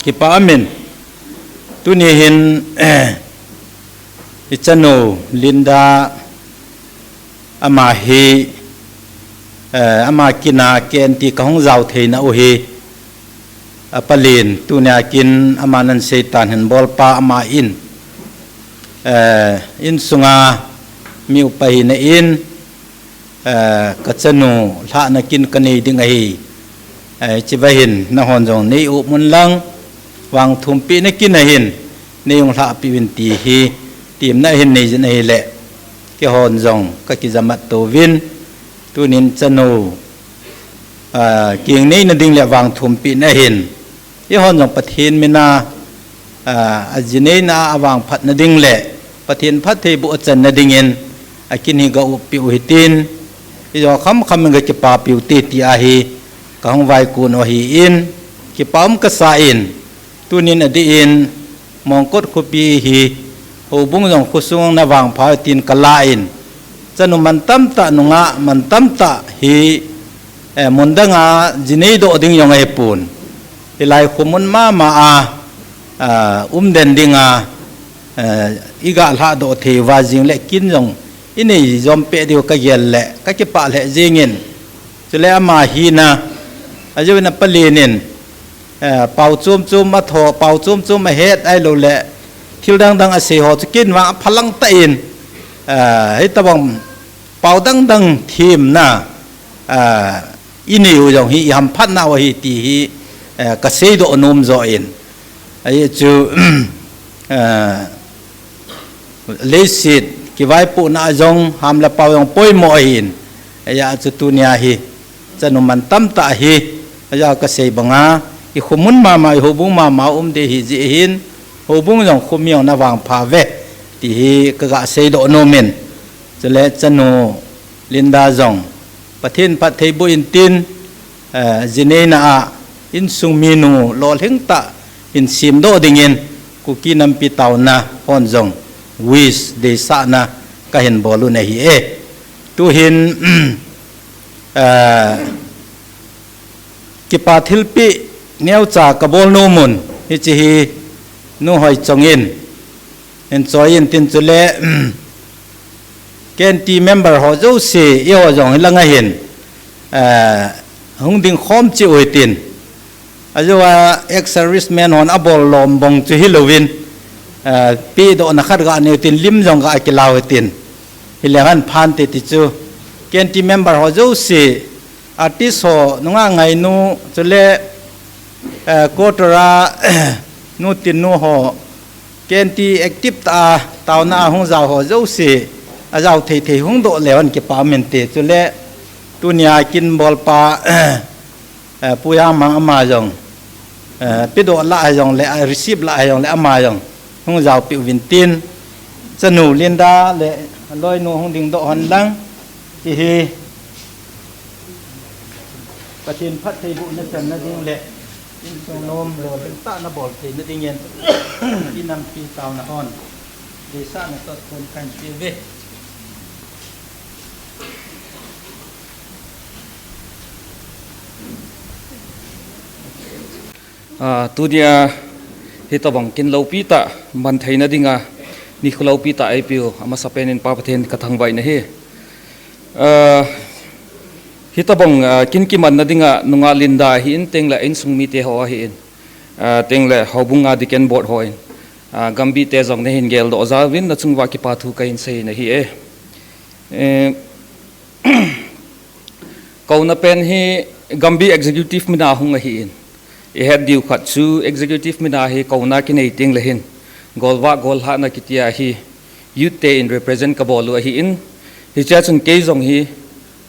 Kipa umin, tuni hin, ichanu Linda ama hi, eh, ama kin a K N T kahung jao theina u hi, apalen tunia kin ama nan seitan hin bolpa ama in, eh, insunga mi upa hina in, eh, kachanu lhahna kin kanei ding ahi. Eh, hicheva hin nahon jong nei um un lang, vangthumpehna kin a hin nei hung lhahpeh uvin ti hi, Temna hin nei jin ahile, keihon jong ka kijamat tou vin, tunin chanu, ah, keng neina ding le vangthumpina hin, eihon jong Pathen mina, ah, a ji neina a vangphatna ding le, Pathen phattheiboh a channa dingin, a kin hi ga uppe u hitin, ijong kham kham in ga kipapi u te ti ahi, ka hung vaikun u ahin, kipa um ka sa in, tunin adeh in, Mongkot khopi hi, houbung jong khosung na vangpha tin ka la in, chanu man tamtah nungah, man tamtah hi, eh, mun danga ji nei doh ding jong ahi pon. Hilai khomun mama a, ah, um den dinga, eh, i ga lha doh thei uva jing le kin jong i nei jom pe diu ka gel le, ka kipah lheh jingin. Chule ama hina, a jovin a palen in, eh, pau chom chom a tho, pau chom chom a het ahilou le, thil dang dang a sei ho chu kin vang a phalang tah in, eh, hitabang pau dang dang themna, eh, i nei u jong hi, i hamphatna u ahi ti hi, eh, ka seidoh nom jo in. Ahi chu, eh, leiset kivaipohna a jong ham le pau jong poimo ahin. Ahi chu tunia hi, chanu man tamtah hi, ahi ka sei banga, i khomun mama, i houbung mama um ding ahi jeh hin, houbung jong khomi jong na vangpha uve, ti hi ka ga seidoh nom in. Chule chanu Linda jong, Pathen phattheiboh in tin, eh, ji neina a insung minu lolhing tah hin semdoh dingin Kuki nampi taona hon jong wish deisahna ka hin bol u ahi e. Tuhin, eh, kipa thilpeh neocha ka bol nom un, hiche hi Nu Hoichong in, hin choi in tin chule, K N T member ho jouse, eiho jong hilanga hin, eh, hung ding khom cheh u hitin. Ajou a ex-serviceman hon abol lom bong chu hilouvin, eh, pedohna khat ga nei u tin, lim jong ga kila u hitin. Hile hen phante ti chu. K N T member ho jouse, artist ho, nungah ngainu, chule, eh, quarter a, nu tin nu ho, K N T active tah a, taona a hung jao ho jouse, ajao thei thei hung doh leu hen kipa um inte, chule, tunia kin bolpa, eh, Pu Yamang ama jong, eh, pedoh lah hijongle, ah, receive lah hijongle ama jong, hung jaopi uvin tin, chanu Linda le, loinu hung dingdoh hen lang, ti hi, Pathen phattheibohna channa ding le, insung nom lolhing tah na bol theina dingin, i nampi taona hon, deisahna toh kon kan ti ve. Ah, tunia hitabang kin loupi tah man theina dinga nikho loupi tah eipeu amasapen in Pa Pathen ka thangvah in ahi. Ah, hitabang, ah, kin kimanna dinga nungah Linda ahin, tengle insung mite ho ahin, ah, tengle houbunga Deacon Board hon, ah, Gambih te jong nahin geldoh jauvin nachung uva kipa thu kahin sei in ahi e. Eh, Kouna pen hi Gambih Executive mina hung ahin, i het diu khat chu Executive mina hi kouna kinei tengle hin, golvah gollhahna kitia hi youth te in represent ka bol u ahin, hichea chun kei jong hi,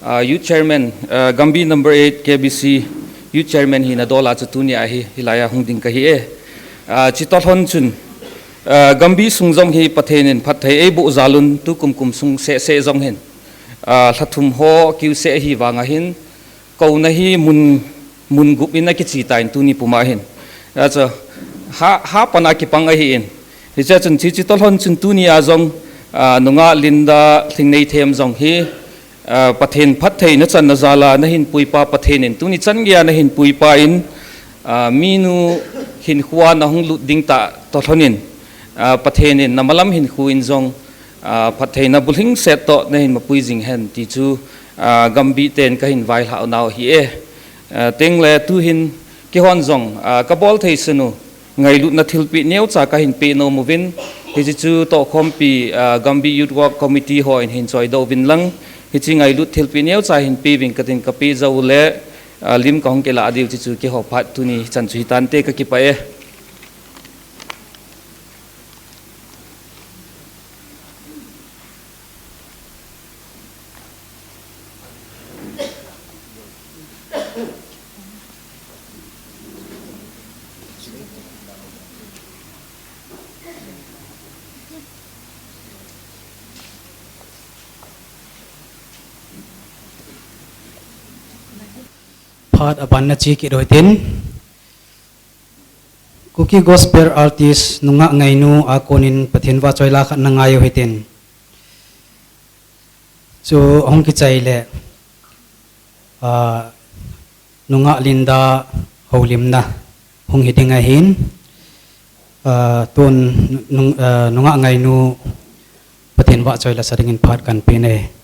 ah, Youth Chairman, ah, Gambih number eight K B C Youth Chairman hina dola chu tunia hi, hilai a hung ding kahi e. Ah, chutoh lhon chun, ah, Gambih sung jong hi Pathen in phatthei eiboh jal un, tukum kum sung seh seh jong hin, ah, lhathum ho kiu seh ahi vang ahin, kouna hi mun, mun gup in akichi tan tuni puma hin. Achu, ha, ha pan a kipang ahin. Hichea chun chuche toh lhon chun tunia jong, ah, nungah Linda Lhingneithem jong hi, ah, Pathen phattheina channa jal a nahin puipa Pathen in, tuni chan geia nahin puipa in, ah, minu hinkhoa nahung lut ding tah toh lhon in, ah, Pathen in namalam hinkho in jong, ah, phattheina bulhingset toh nahin mapui jing hen ti chu, ah, Gambih ten kahin vailhah u nau ahi e. Ah, tengle tuhin keihon jong, ah, ka bol thei sun u ngailutna thilpeh neocha kahin pe nom uvin, hiche chu tohkhompi, ah, Gambih Youth Work Committee hon hin choidoh uvin lang, hiche ngailut thilpeh neocha hin pe uvin katin ka pe jou le, ah, lim kahung kilah diu chu keiho phat tuni chan chu hitante ka kipah e. Phat aban na chi kit u hitin. Kuki Gospel Artist nungah ngainu a konin Pathen vahchoi la khat na ngai u hitin. Chu hung kichai le, ah, nungah Linda houlimna hung hi ding ahin, ah, tun nung-, ah, nungah ngainu Pathen vahchoi la sa dingin phat kan pe e.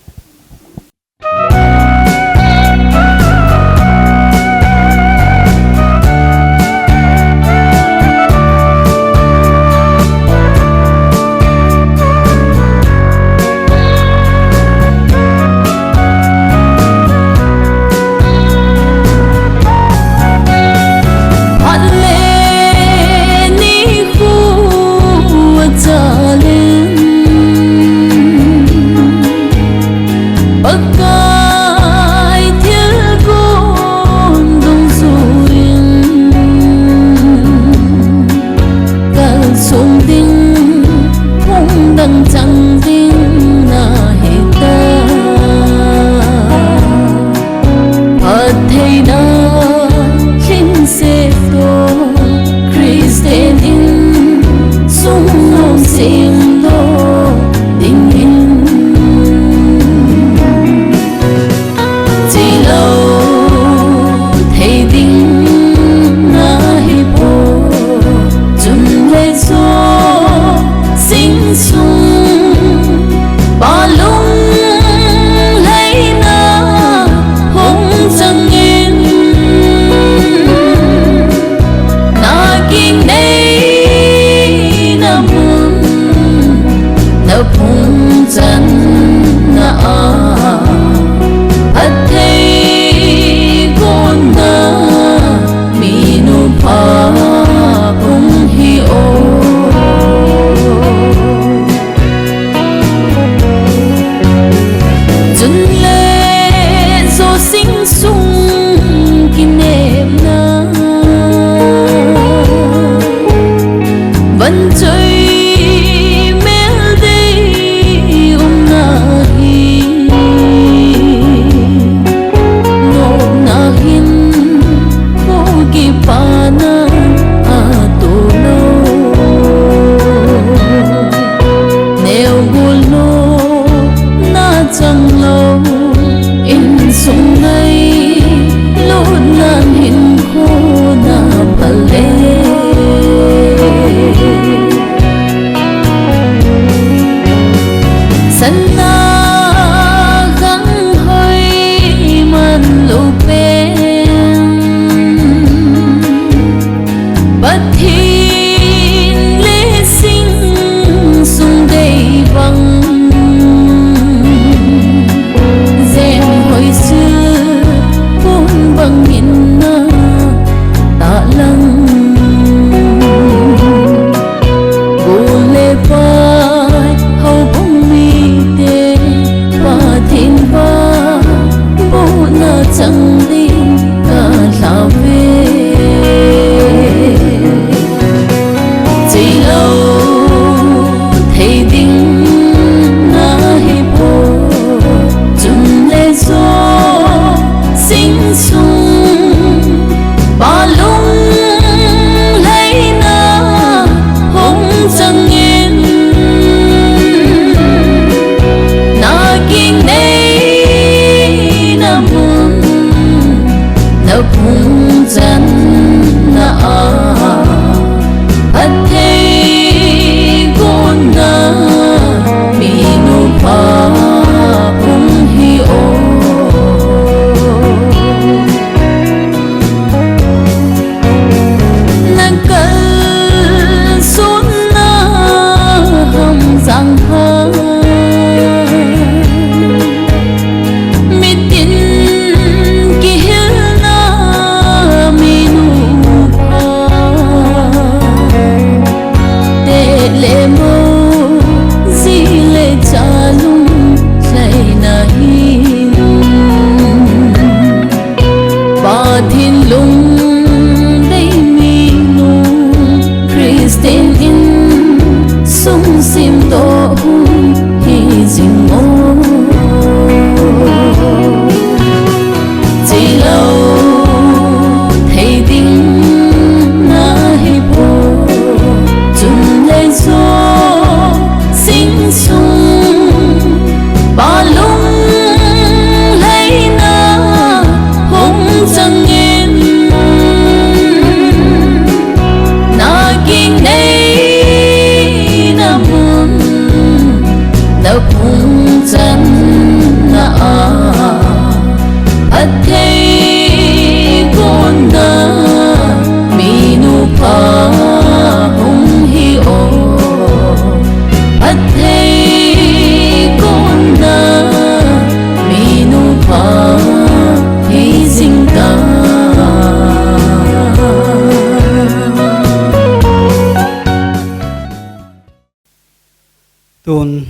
Tun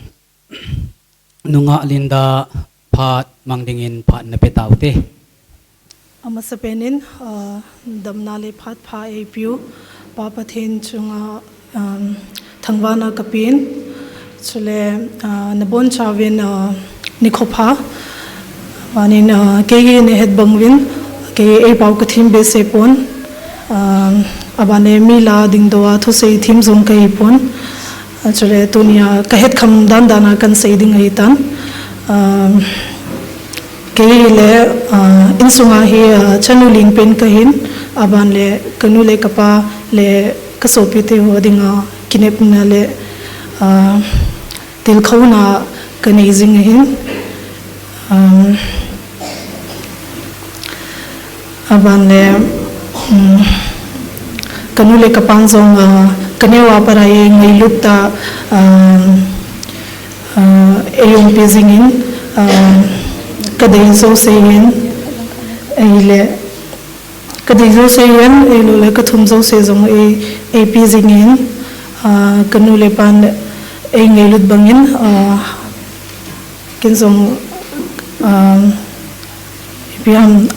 nungah Linda phat mang dingin phat na pe taute. Amasapen in, ah, damna le phat pha eipeu Pa Pathen chunga, um, thangvahna kapeh in, chule, ah, nabonchauvin, ah, nikho pha, aban in, ah, kei hi nahet bang uvin, kei eipao kathem behseh pon, ah, aban le mi lah a dingdoh a thusei them jong kahi pon, ah, chule tunia kahet kham dandan a kahin sei ding ahitan. Ah, kei hile, ah, insunga hi, ah, chanu lien pen kahin, aban le kanu le kapa le kasopite ho dinga kinepna le, ah, tilkhouna kanei jing ahin. Um, aban le, um, kanu le kapan jong, ah, kaneo a pat a hi ngailut tah, um, ah, eiumpi jingin, ah, kadei jouse hin, ahile, kadei jouse hin, ahiloule kathum jouse jong ei, eipe jingin, ah, kanu le pan eingailut bangin, ah, ken jong, ah, ipi ham,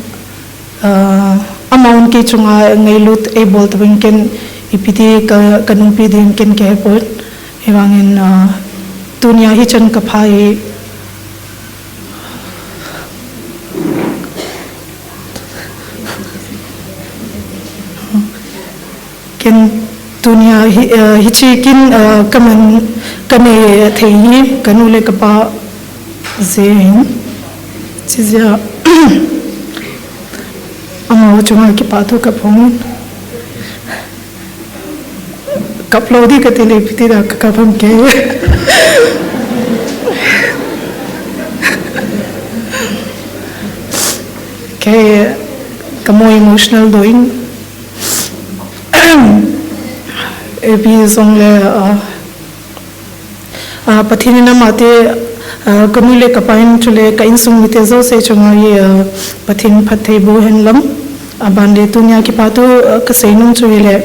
ah, amahon kei chunga ngailut eibol tabang ken ipi ti ka, kanungpi ding ken kahepon. Ahivangin, ah, tunia hichan kapha hi. Ken tunia hi, ah, hiche kin, ah, kaman kanei thei hi kanu le kapa jeh hin. Chijeh a amaho chunga kipathu kaphong. Kap lou ding kati le ipi ti da kakap ham kei. Kei ka more emotional doh in. Ipi jongle, ah, ah, Pathen in amate, ah, kanu le kapa in chule ka insung mite jouse chunga hi, ah, Pathen phatthei boh hen lang. Aban le tunia kipathu, ah, kasei nom chu hile,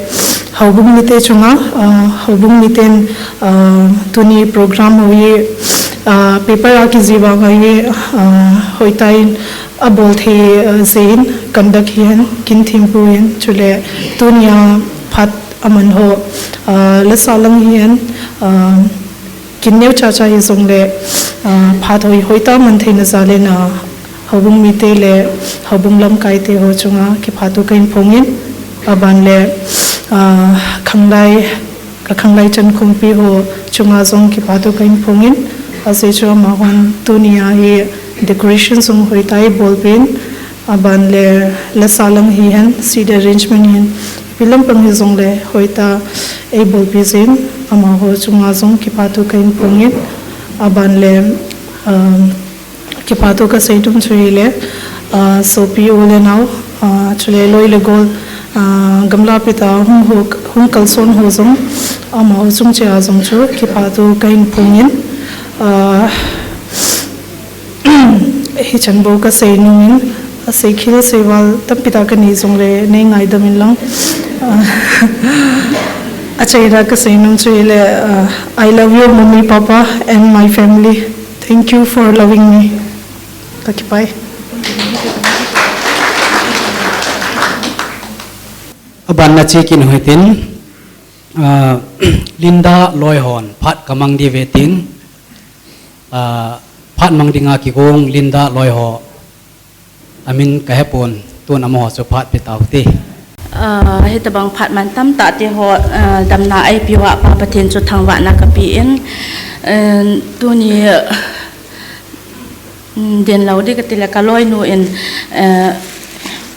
houbung mite chunga, ah, houbung miten, ah, tuni program ho hi, ah, paper a kijih vang a hi, ah, hoitah in abol thei, ah, jeh in conduct hihen, kin thempu hin, chule tunia phat aman ho, ah, lasa lang hihen, ah, kin neocha cha hijongle, ah, phat ho hi hoitah a man theina jal in, ah, houbung mite le houbung lamkaite ho chunga kipathu kahin phong in, aban le, ah, khanglai, ka khanglai chankhompi ho chunga jong kipathu kahin phong in, ajeh chu amahon tunia hi decoration jong hoitah a eibolpeh in, aban le lasa lang hihen, seat arrangement hihen, ipi lampang hijongle hoitah a eibolpeh jeh in, amaho chunga jong kipathu kahin phong in, aban le, um, kipathu kasei nom chu hile, ah, sopi u le nao, ah, chule loi le gol, ah, gamlapit a hung ho, hung kalson ho jong, amaho chung cheh a jong chu kipathu kahin phong in, ah, hichan bou kasei nom in, asei khel sei val tampi tah kanei jongle nei ngaidam in lang. Ah, achaina kasei nom chu hile, ah, I love you, Mummy, Papa, and my family. Thank you for loving me. Kakipah e. Aban na che kit u hitin, ah, Linda loi hon phat kamang diuve tin, ah, phat mang dinga kigong Linda loi ho amin kahepon, tun amaho chu phat pe taute. Ah, hitobang phat man tamtah te ho, ah, damna eipeuva Pa Pathen chu thangvahna kapeh in, eh, tuni, mm, dinlou ding kati le kaloinu in, eh,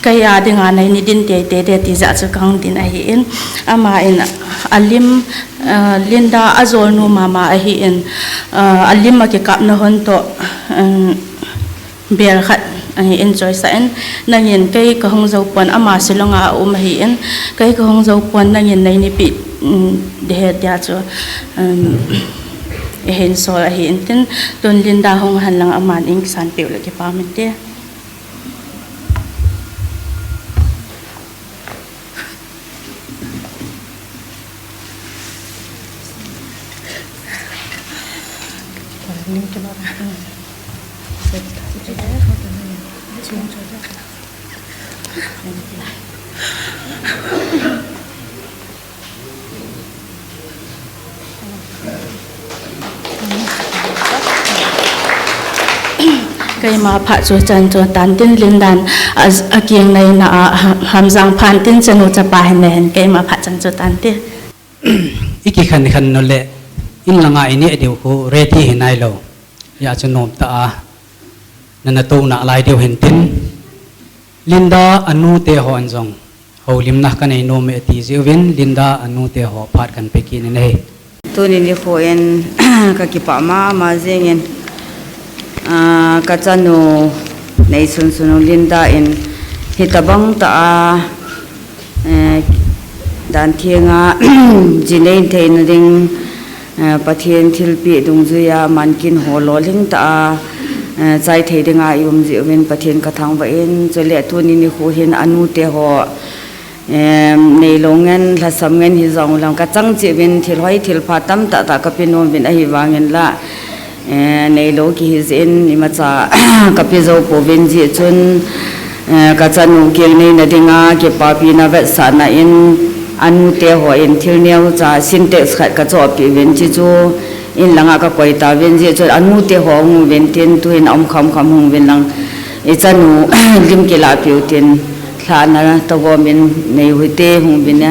kei a dinga nei ni din teitei de ti jeh a chu kahung din ahin, ama in alim, eh, Linda ajolnu mama ahin, eh, alim akikapna hon toh, eh, bel khat ahin choisah in, nangin kei kahung jou pon, ama Shillong a aum ahin, kei kahung jou pon, nangin nei nipeh, um, ding ahi tia chu, um, eihin sol ahin tin, tun Linda hung hen lang aman in kisan peh u le kipah inte. Keima phat chu chan chu tan tin Linda in a, a keng nei na a, ha-, Hamjang phat tin chanu chapa hin nei hin keima phat chan chu tan tin. I kikhen khen nu le, in langa i neh diu khu ready hi nai lo. Hia chu nom ta a, na na to na lai diu hin tin. Linda a nu te ho an jong, houlimna ka nei nom e ti jiuvin, Linda a nu te ho phat kan pe kit in ahi. Tuni nikho in ka kipah mama jingin, ah, ka chanu nei sunsun u Linda in hitabang ta a, eh, dan thenga, ji nei theina ding, eh, Pathen thilpeh dungjuia mankin ho lolhing ta a, eh, chai thei dinga i um jiuvin Pathen ka thangvah in, chule tuni nikho hin a nu te ho, em, neilou ngen, lhasam ngen hijong leng ka chang cheh uvin thil hoi thil pha tamtah tah ka pe nom uvin ahivangin la, eh, neilou kihi jeh in imacha ka pe jou pouvin jeh chun, eh, ka chanu keng neina dinga kipapina vetsahna in a nu te ho in thil neocha Sintex khat ka choh peh uvin, chuchu in langa ka koi tauvin jeh chun a nu te ho hung uvin tin tuhin a um kham kham hung uvin lang i chanu lim kilah peh u tin. Lhahna togom in nei u hite hung uvin e.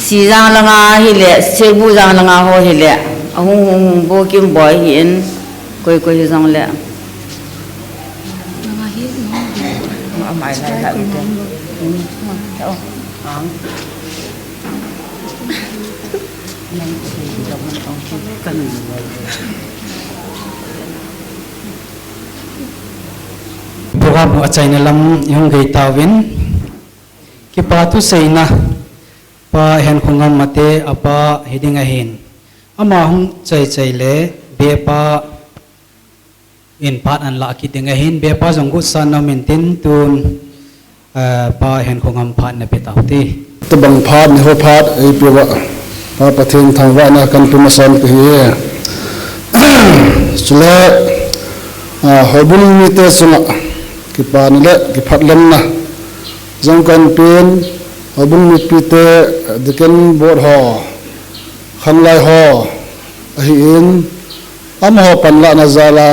Sijang langa hile, Sebu jang langa ho hile, ahung hung hung bo kim boi hi in, koi koi hi jong le. Amai lai lai ute. Hmm. Oh. Ang. Program hu achaina lam i hung gei tauvin. Kipa thuseina, Pa Henkhongam Mate apa hiding ahin. Ama hung chai chai le, bepa in phat anla kit ding ahin, bepa jong gutsan nom in tin tun, eh, Pa Henkhongam phat na pe tau te. Tabang phat, ni ho phat, ei pe uva. Pa Pathen thangvahna kan pe masan kahi e. Chule, ah, houbung mite chunga, kipana le, kiphatlamna jong kan pen, houbung mipite, deacon board ho, khanglai ho, ahin, amaho panlahna jal a,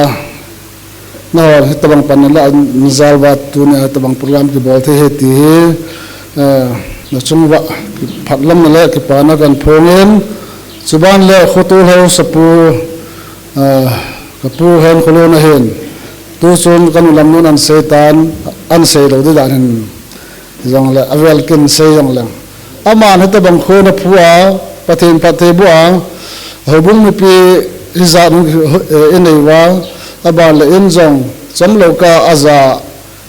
nahon hitabang panna la na jal uva tunia hitabang program kibol thei ahi ti hi, eh, na chung uva kiphatlamna le kipana kan phong in, chuban le khotol ho sapu, eh, ka pu Henkholun ahin, tuchun ka nu Lamnun an sei tan, an sei lou di dan hin, jong le, avel kin sei jong leng. Aman hitabang khona phu a, Pathen phatthei boh a, houbung mipi hijat hung, eh, i nei uva, aban le in jong, chomlou kah a ja,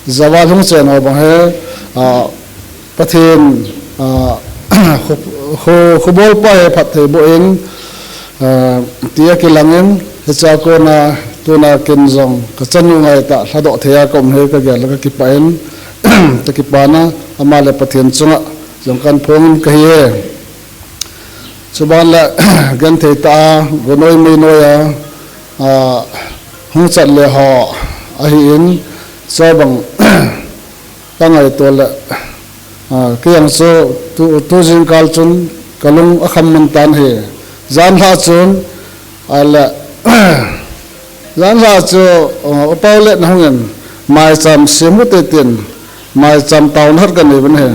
javal hung chen ho bang he, ah, Pathen, ah, khu, khu, khubol pa he phatthei boh in, ah, tia kilang in, hicha kona, tuna kin jong, ka chanu ngaitah, lhadoh thei a ka um he ka gel le ka kipah in, ka kipana, ama le Pathen chunga, jong kan phong in kahi e. Chuban le genthei tah a, gonoi meinoi a, a, hung chat le ho ahin, chubang ka ngaito le, a, kei jong chu tu, tu jingkal chun ka lung akham man tan ahi. Janhi chun, a le, janhi chu, a, U Pau le na hung in, maicham sem u te tin, maicham taona khat ka nei uvin ahi.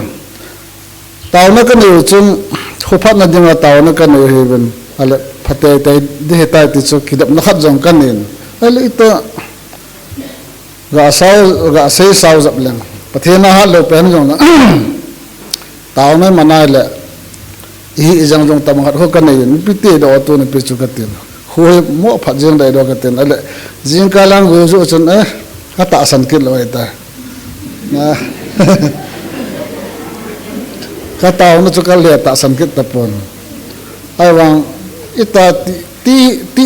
Taona ka nei u chun, khophatna dinga taona ka nei u ahi uvin. A le, phateitei ding ahitai ti chu kidopna khat jong ka nei in. A le, ita, ga sao, ga sei sao jep leng. Pathen a hat lou pen jong na. Taona i man a le. I hi i jang jong tabang khat ho ka nei in. Mipi te do tu na pi chu ka tin. Khu hi mo phat jeng dai do ka tin. Ale, jingkah lang go ju chun, eh, ka tahsan kit lou ai ta. Na. Ka tauna chu ka le tahsan kit tapon. Ahivang, ita ti, ti, ti,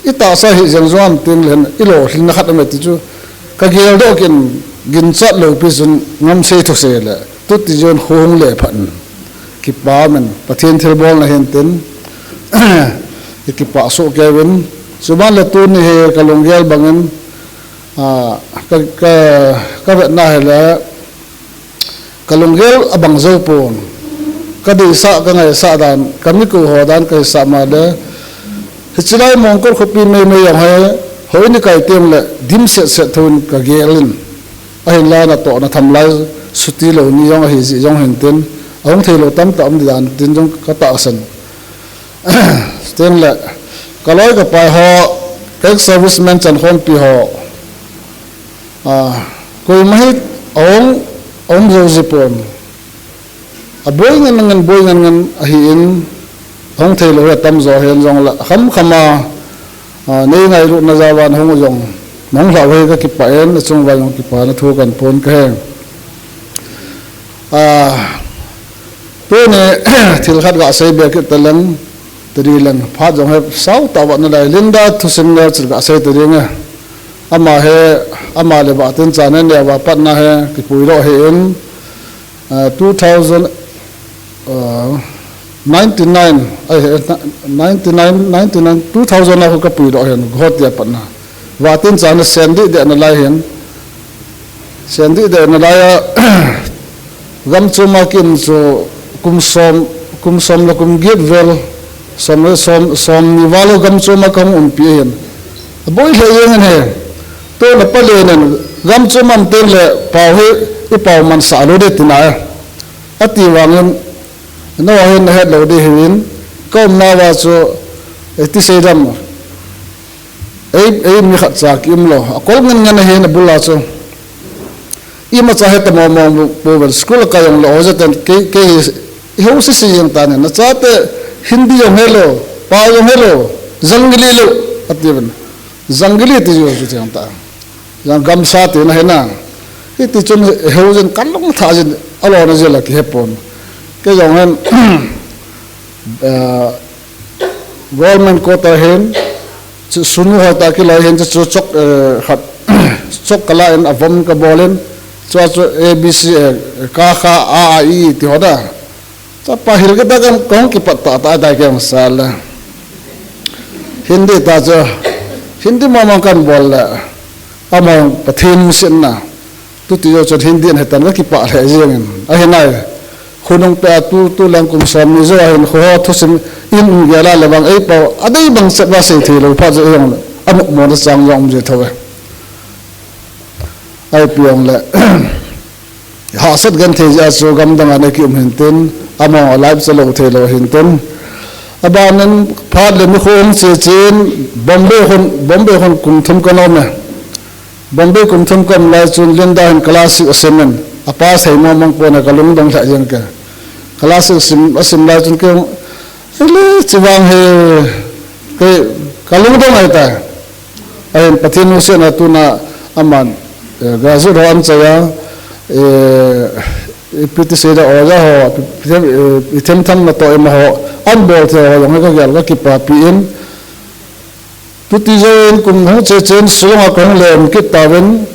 i tahsa hi jeng jong am ting len, i lolhinna khat am ti chu. Ka geldoh kin, ginchat lou pi chun ngam sei thu sei le. Tuti jon khu hung le phat. Kipa men, Pathen thilbolna hin tin. I kipah soh kei uvin. Chuban le tuni hi ka lunggel bangin, a, ka, ka, ka vetna hi le, ka lunggel abang jou pon. Ka deisah, ka ngaisah dan, ka mikou ho dan, ka hisah ma le. Hiche lai Mongkol khopi mei mei jong hi, hoi ni kai teng le, dim set set thon ka gel in. Ahinla natohna tham lai, suti lou ni jong ahi jeh jong hin tin, ahung thei lou tamtah um di dan tin jong ka tahsan. Tin le, ka loi ka pai ho, ka ex-serviceman chankhompi ho, a, koima hi ahung, ahung jou ji pon. Aboi ngen ngen, boi ngen ngen ahin, ahung thei lou hi atam jo hen jong la, kham kham a, a, nei ngailutna jaovan hung jong, nahung lhah u hi ka kipah in, achung uva jong kipana thu kan pon ka he. A, tuni thil khat ga sei be kit ta leng, tadi leng, phat jong he sau ta vat na lai, Linda thusim neo chil ga sei tadi nge. Ama he, ama le Vatinchand he, neo va patna he, kipui lou he in, a, two thousand, a, ninety-nine, ai, he, ninety-nine, ninety-nine, two thousand a khu ka pui lou hen, Guwahati a patna. Vatinchand sen deh deh na lai hen. Sen deh deh na lai a, gam chom a kin chu kum som, kum som le kum get vel, som le som, som ni val gam chom a ka hung umpi hen. Aboi lheh jeng in he. Tuna palen in, gam chom a um teng le pau hi, i pau mansah lou ding tina. Ati vangin, nangho hin nahet lou ding ahin, ka umna uva chu, iti sei dam, ei, ei mi khat cha ki um lou, akol ngen ngen ahin abul a chu. Imacha heta mong mong pou ven, school a kai jong lou, hoja ten, kei, kei hi, i hou sese jeng tan, nachate Hindi jong helou, pau jong helou, jangili lou, ati ven. Jangili ti jo chu jeng ta. Jang gamsa tina hi na. Hiti chun heujen kalung tha jin, alona jel a kihe pon. Kei jong hin, eh, government quarter hin, chu sunu ho ta kilai hin chu, chu chok, eh, khat, chok kala in avom kabol in, chua chu A B C, eh, ka kha a a i ti ho da. Chapa hil kita kan kong kipat ta ta dai keng sala. Hindi ta chu, Hindi mama kan bol le. Among Pathen lungsetna. Tuti jo chun Hindi an hetan ka kipah lheh jeng in. Ahi nai. Khonung pe a tu, tu lang kum som ni jo ahin kho ho thusim in um gel a le bang ei pau. Adei bang chet va sei thei lou phat jo jong le. Amuk mo na chang jong um je tho e. Ai piang le. Hahsat genthei jeh a chu gamdang a na ki um hin tin, among a live cha lou thei lou hin tin. Abanin phat le nikho hung che chen, Bombay hon, Bombay hon kum thum ka na um e. Bombay kum thum ka um lai chun Linda hin class six asim in, a pass thei mong mong pon a ka lungdong lheh jeng ke. Class six asim, asim lai chun kei, ele, chuvang hi, kei, ka lungdong ahi tai. Ahin Pathen lungsetna tuna aman, eh, graduate ho an chai a, eh, ipi ti sei da, oja ho, ipi, ipi, eh, ithemthamna toh ima ho, an bol thei ho jong hi ka gel ka kipapi in. Tuti jou in kum hung che chen Shillong a ka hung lem kit tauvin,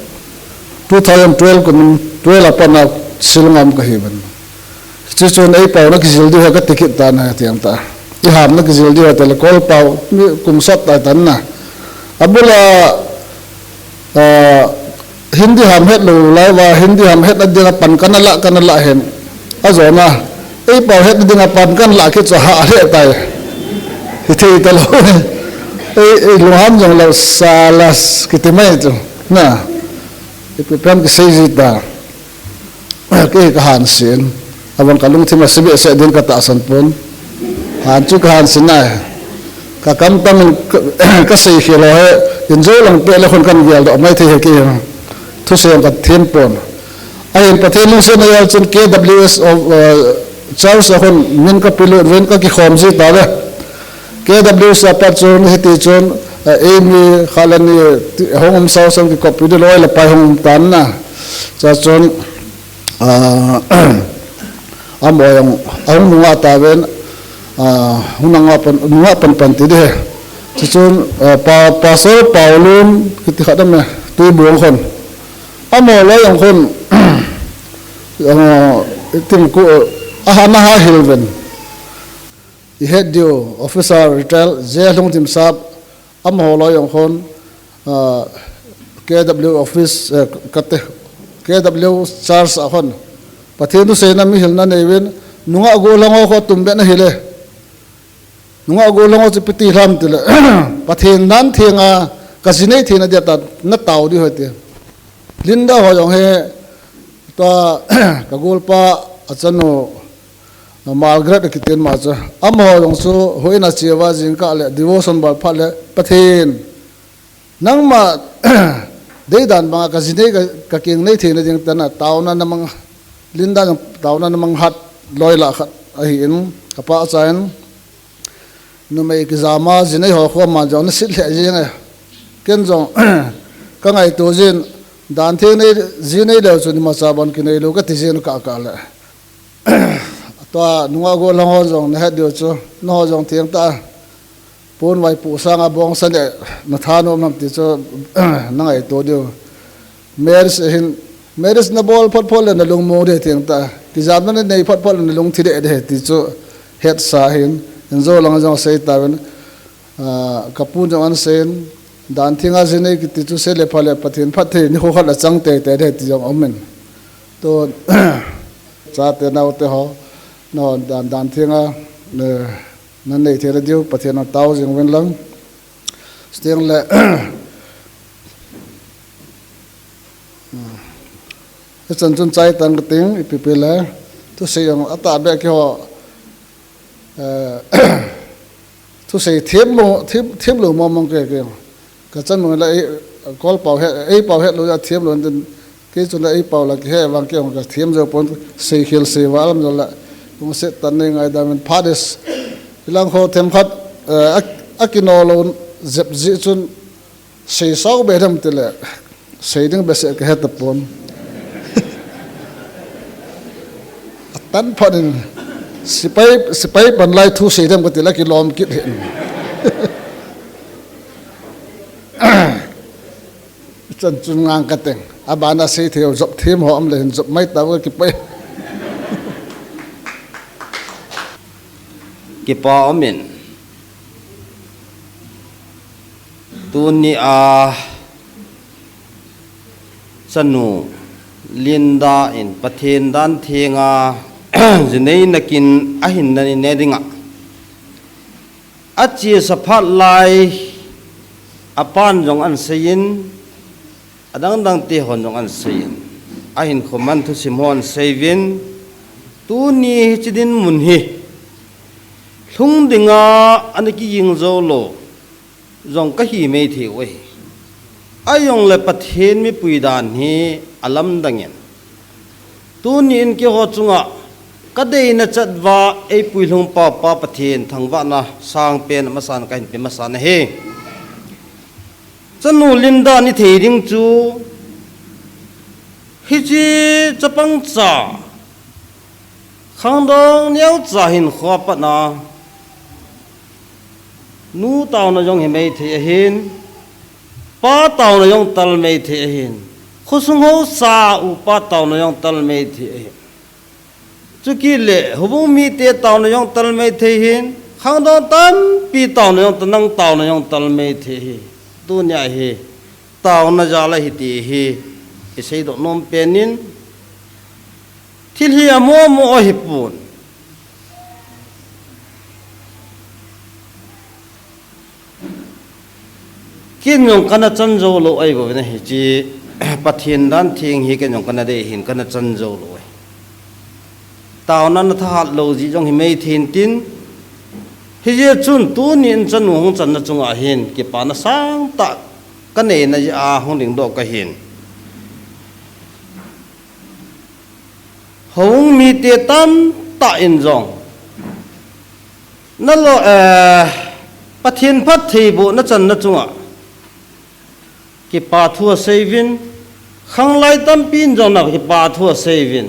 two thousand twelve kum twelve a pat na Shillong a um ka hi uvin. Chuchun ei pau na kijil diu ahi ka ti kit tan ahi tiang ta. I ham na kijil diu ahi tile kol pau, mi kum sot tai tan na. Abul a, ah, Hindi ham het lou lai uva, Hindi ham hetna dinga pan kana la, kana la hen. Ajona, ei pau hetna dinga pan kana la kit chu ha le tai. Hithei talou. Ei, ei lungham jong lou salas kiti mai chu. Na. Ipi pen kisei ji ta. Kei ka hansin. Abang ka lungthim a sibeh seh din ka tahsan pon. Han chu ka hansin nai. Ka kam tam in ka, ka sei khel lou he. In jou lang peh le khun kan gel doh mai thei he kei. Thusei ka them pon. Ahin Pathen lungsetna jal chun K W S of, uh, Church a khun min ka pe lut uvin ka kikhom ji ta le. K W C apat chun hiti chun, eh, eimi khat le ni ti, hung um sau sang kikoppi di loi le pai hung um tan na. Chua chun, ah, amaho jong, ahung nungah tauvin, ah, hung nungah pan, nungah pan pan ti di he. Chuchun, ah, pa, Pastor Paulun kiti khat aume, Tuibuong khun. Amaho loi jong khun, ah, itin ku, ah, aha na ha hil uvin. I het diu, officer retired, J. Lungthim Sap, amaho loi jong khun, ah, K W office, eh, kate, K W church a khun. Pathen thuseina mihil na nei uvin, nungah gollhang ho khu tum be na hile. Nungah gollhang ho chu ipi ti ham tile. Pathen dan thenga, ka ji nei theina dia tah, na tao diu ahi ti. Linda ho jong hi, tua, ka golpa, achanu, Margaret kiti ama chu. Amaho jong chu, houin a che uva jingkah le, devotion bol phat le, Pathen. Nangma, deidan banga ka ji nei ka, ka keng nei theina ding tah na, taona na mang, Linda jong taona na mang hat, loi lah khat, ahin, ka pachat in. Numei kijama, ji nei ho khu ama jong na sit lheh jeng e. Ken jong, ka ngaito jin, dan theng nei, ji nei leu chun imacha bon kinei lou ka ti jin kah kah le. Tua nungah gollhang ho jong na het diu chu, nangho jong theng tah. Pon vaipoh sanga bongsa ne na thanom ham ti chu, na ngaito diu. Marriage ahin, marriage na bol phot phot le na lungmong di theng tah. Kijamna na nei phot phot le na lungthim deh di ti chu hetsa ahin, injo lang jong sei tauvin, ah, ka pun jong ana seiyin, dan thenga ji nei kiti chu sei le pha le Pathen phatthei nikho khat la chang teitei di ti jong aumin. Tun, chate naote ho, nangho dan, dan thenga, eh, na nei theina diu, Pathen a tao jing uvin lang. Chuteng le, hichan chun chai tang ka ting, ipi pi le, thusei jong atah beh keiho, eh, thusei them lou, them, them lou mong mong kei kei. Ka chanu la ei, Kawl pau he, ei pau het lou a them lou tin, kei chu la ei pau la kihe vang kei jong ka them jou pon, sei khel sei val lam jong la, kong set tan nei ngaidam in pha des. Hilang kho themkhat, eh, a, akino lou jep jeh chun, sei sao be dem tile, sei ding behseh ka he tapon. Atan phat in, sepai, sepai pan lai thu sei dem ka ti la kilom kit hin. Chan chun ngang ka teng. Abana sei thei jop them ho um le hin jop mai tauve kipah. Kipa umin. Tuni a chanu Linda in Pathen dan thenga ji nei nakin ahin na nei dinga. Achesa phat lai, apan jong ana seiyin, adang dang te hon jong ana seiyin. Ahin khoman thusim ho ana seiyin. Tuni hiche dinmun hi, lhung dinga ana kiging jou lou, jong kahi mei thei uve. Ahijongle Pathen mipui dan hi alamdang in. Tuni in keiho chunga kadeina chat uva eipui lhung papa Pathen thangvahna sangpen amasan kahin pe masan ahi. Chanu Linda in ithei ding chu hiche chapang cha khangdong neocha hin khoa patna nu taona jong hi mei thei ahin, pa taona jong tal mei thei ahin, khosung haosa upa taona jong tal mei thei ahin. Chukit le, houbung mite taona jong tal mei thei ahin, khangdong tampi taona jong, tanang taona jong tal mei thei ahi. Tunia hi, taona jal ahi ti hi, isei doh nom pen in, thil hi amo amo ahipon. Ken jong kana chan jou lou ahi bou ve na hiche, Pathen dan theng hi ken jong kana dei hin kana chan jou lou ahi. Taona na thahat lou jeh jong hi mei thei intin, hijeh chun tuni in chanu hung channa chunga hin kipana sangtah kanei na jeh a hung dingdoh kahin. Houbung mite tamtah in jong. Nalo, eh, Pathen phattheibohna channa chunga kipa thu aseiuvin, khanglai tampin jong na kipa thu aseiuvin.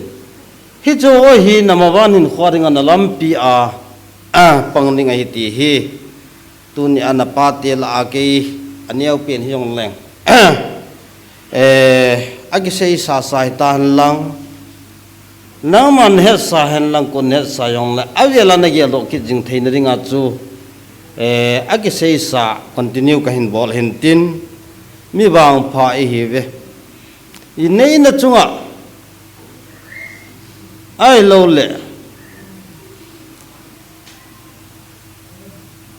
Hichu ho hi namavan hinkho dinga nalampi a, a pang ding ahi ti hi. Tunia napate lah a kei aneopen hijongleng, eh, akiseisa sa hita henlang, nangman hetsa henlang, kon hetsa jongle, avela nageldoh kit jing theina dinga chu, eh, akiseisa continue kahin bol hintin, mi vangpha ihiuve. Ineina chunga ahilouleh,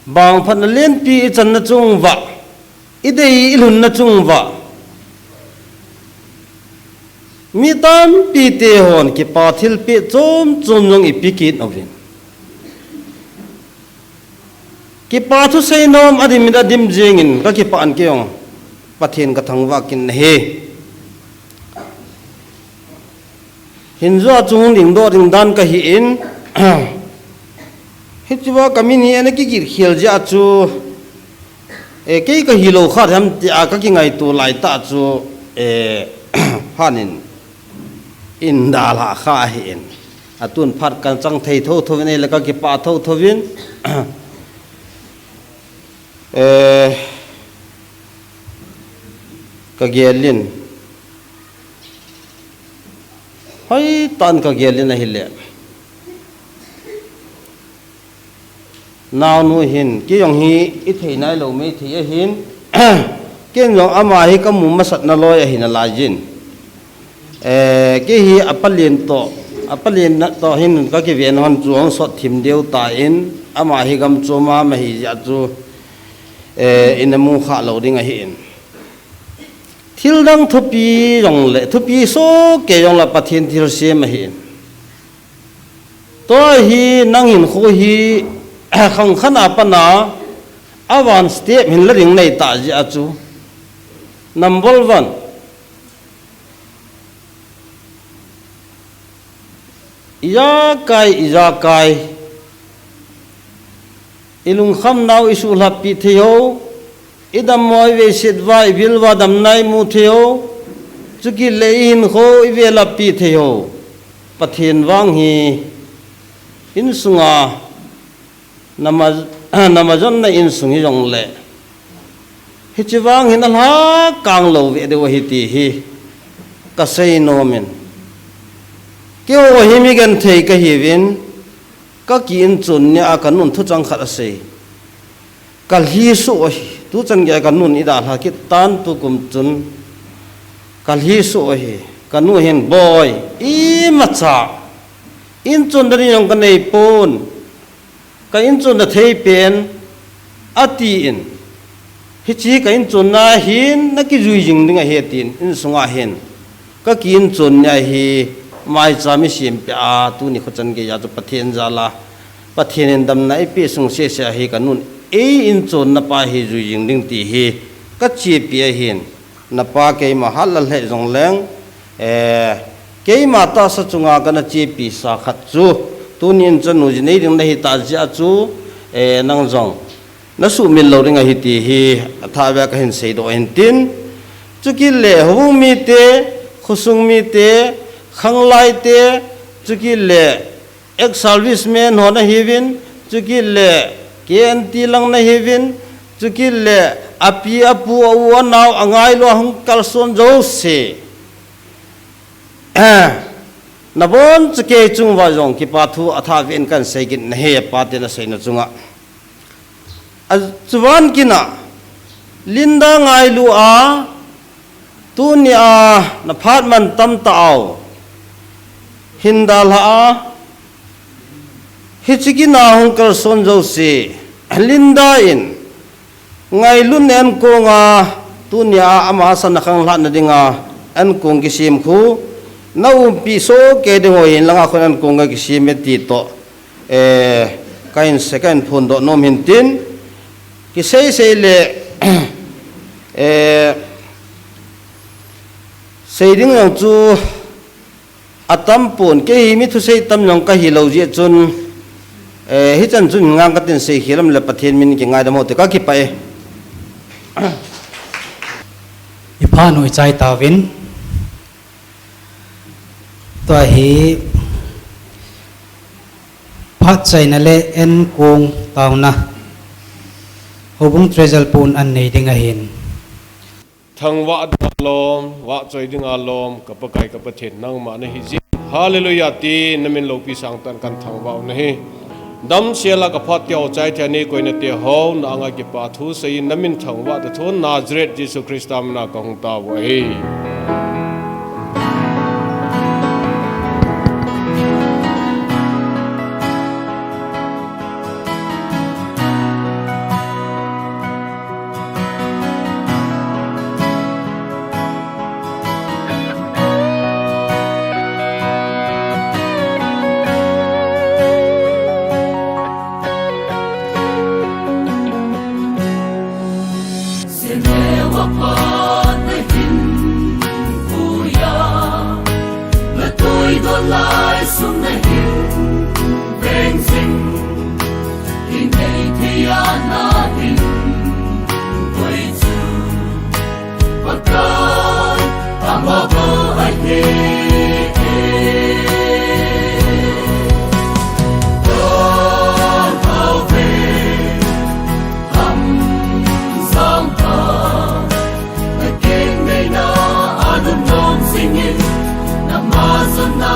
vangphatna lenpi ichanna chung uva, idei ilhunna chung uva, mi tampite hon kipa thilpeh chom chom jong ipe kit uvin. Kipa thusei nom adim in adim jengin kakipah in kei jong Pathen kathangvah kit nahi. Hinjoa chu hung dingdoh ding dan kahin, hichea kamin hi ana kigitkhel jeh a chu, eh, kei kahilou khat ham tia kakingaito laitah chu, eh, phat in eidalhah kha ahin. Atun phat kachang thei thotho uvin, ahile kakipah thotho uvin, eh, kagelin, hoitah in kagelin ahile, naonu hin, kei jong hi ithei nailou mei thei ahin, ken jong ama hi kamu masatna loi ahi nalaijin. Eh, kei hi apalen toh, apalen toh hin kakiven hon chu ahung sot thim deu tan, ama hi gam chom a um ahi jeh a chu, eh, ina mu khalou ding ahin. Thildang thupi jongle, thupi sohkei jongle Pathen thilsem ahin. Tua hi nang hinkho hi khang khat a pat a, avan step hin la ding nahi tah jeh a chu. Number one, ijakai, ijakai ilungkhamnau isuhlhap pi thei ho, idammo iveiset uva, ivil uva damna imu thei ho, chukit le ihinkho ivelap pi thei ho. Pathen vang hi insunga nama, namajonna insung hijongle, hiche vang hin alhakang lou ve deu ahi ti hi kasei nom in. Keiho hi mi genthei kahiuvin, kaki inchon nia kanun thuchang khat asei. Kalhi soh ahi, tuchan gei kanun eidalha kit tan tukum chun. Kalhi soh ahi, kanu hin, "Boi, imacha inchon ding jong kanei pon, ka inchon na thei pen," atin. "Hiche ka inchonna hin nakijui jing ding ahi," atin, insunga hin. Kaki inchon nia hi maicha mi sempia, tuni khuchan geiya chu Pathen jal a, Pathen in damna eipeh sung sese ahi, kanun ei inchonna pa hi jui jing ding ti hi kachepi ahin. Napa keima hatlal hih jongleng, eh, keima tahsa chunga kana chepisa khat chu, tunin chanu ji nei ding nahi tah jeh a chu, eh, nang jong nasuhmil lou ding ahi ti hi athah vea kahin seidoh ahin tin. Chukit le houbung mite, khosung mite, khanglai te, chukit le ex-serviceman ho nahiuvin, chukit le K N T lang nahiuvin, chukit le api, apu, a u, anao, angailu, ahung kalson jouse, nabonchauva kei chunguva jong kipa thu athah vea kahin sei kit nahi, pate naseina chunga. Achuban kit a, Linda ngailu a, tunia naphat man tam tah u, hin dalha a, hiche kit a hung kalson jouse, Linda in ngailun ankong a, tunia ama sana khanglhahna dinga ankong kisem khu, na umpi sohkei ding ho hin langa khun ankong kisem e ti toh, eh, kahin sei, kahin phondoh nom ahin tin, kisei sei le, eh, sei ding jong chu atam pon, kei hi mi thusei tam jong kahi lou jeh chun, Eh, hichan chun ngang katin seikhel um le Pathen min kingaidam u te, kakipah e. Ipha nu ichai tauvin. Tua hi phat chaina le enkong taona Houbung Treasure pon an nei ding ahin. Thangvah dinga lom, vahchoi dinga lom, ka Pakai ka Pathen nangma nahi jin. Hallelujah ti, namin loupi sangtah in kan thangvah u nahi. Damsel a ka phat teu chai thei a nei koina te ho, na anga kipa thu seiyin namin thangvah ta thu, Nazareth Jesu Christa mina kahung tao u ahi. Sene wa pa na hin kuya, na toi do lai sung na hin veng sing, in ei thia na hin koi chu. Pakai, amavo ahi. Amavo ve, ham sang pa, na kin nei na adun nom singin, na mazan na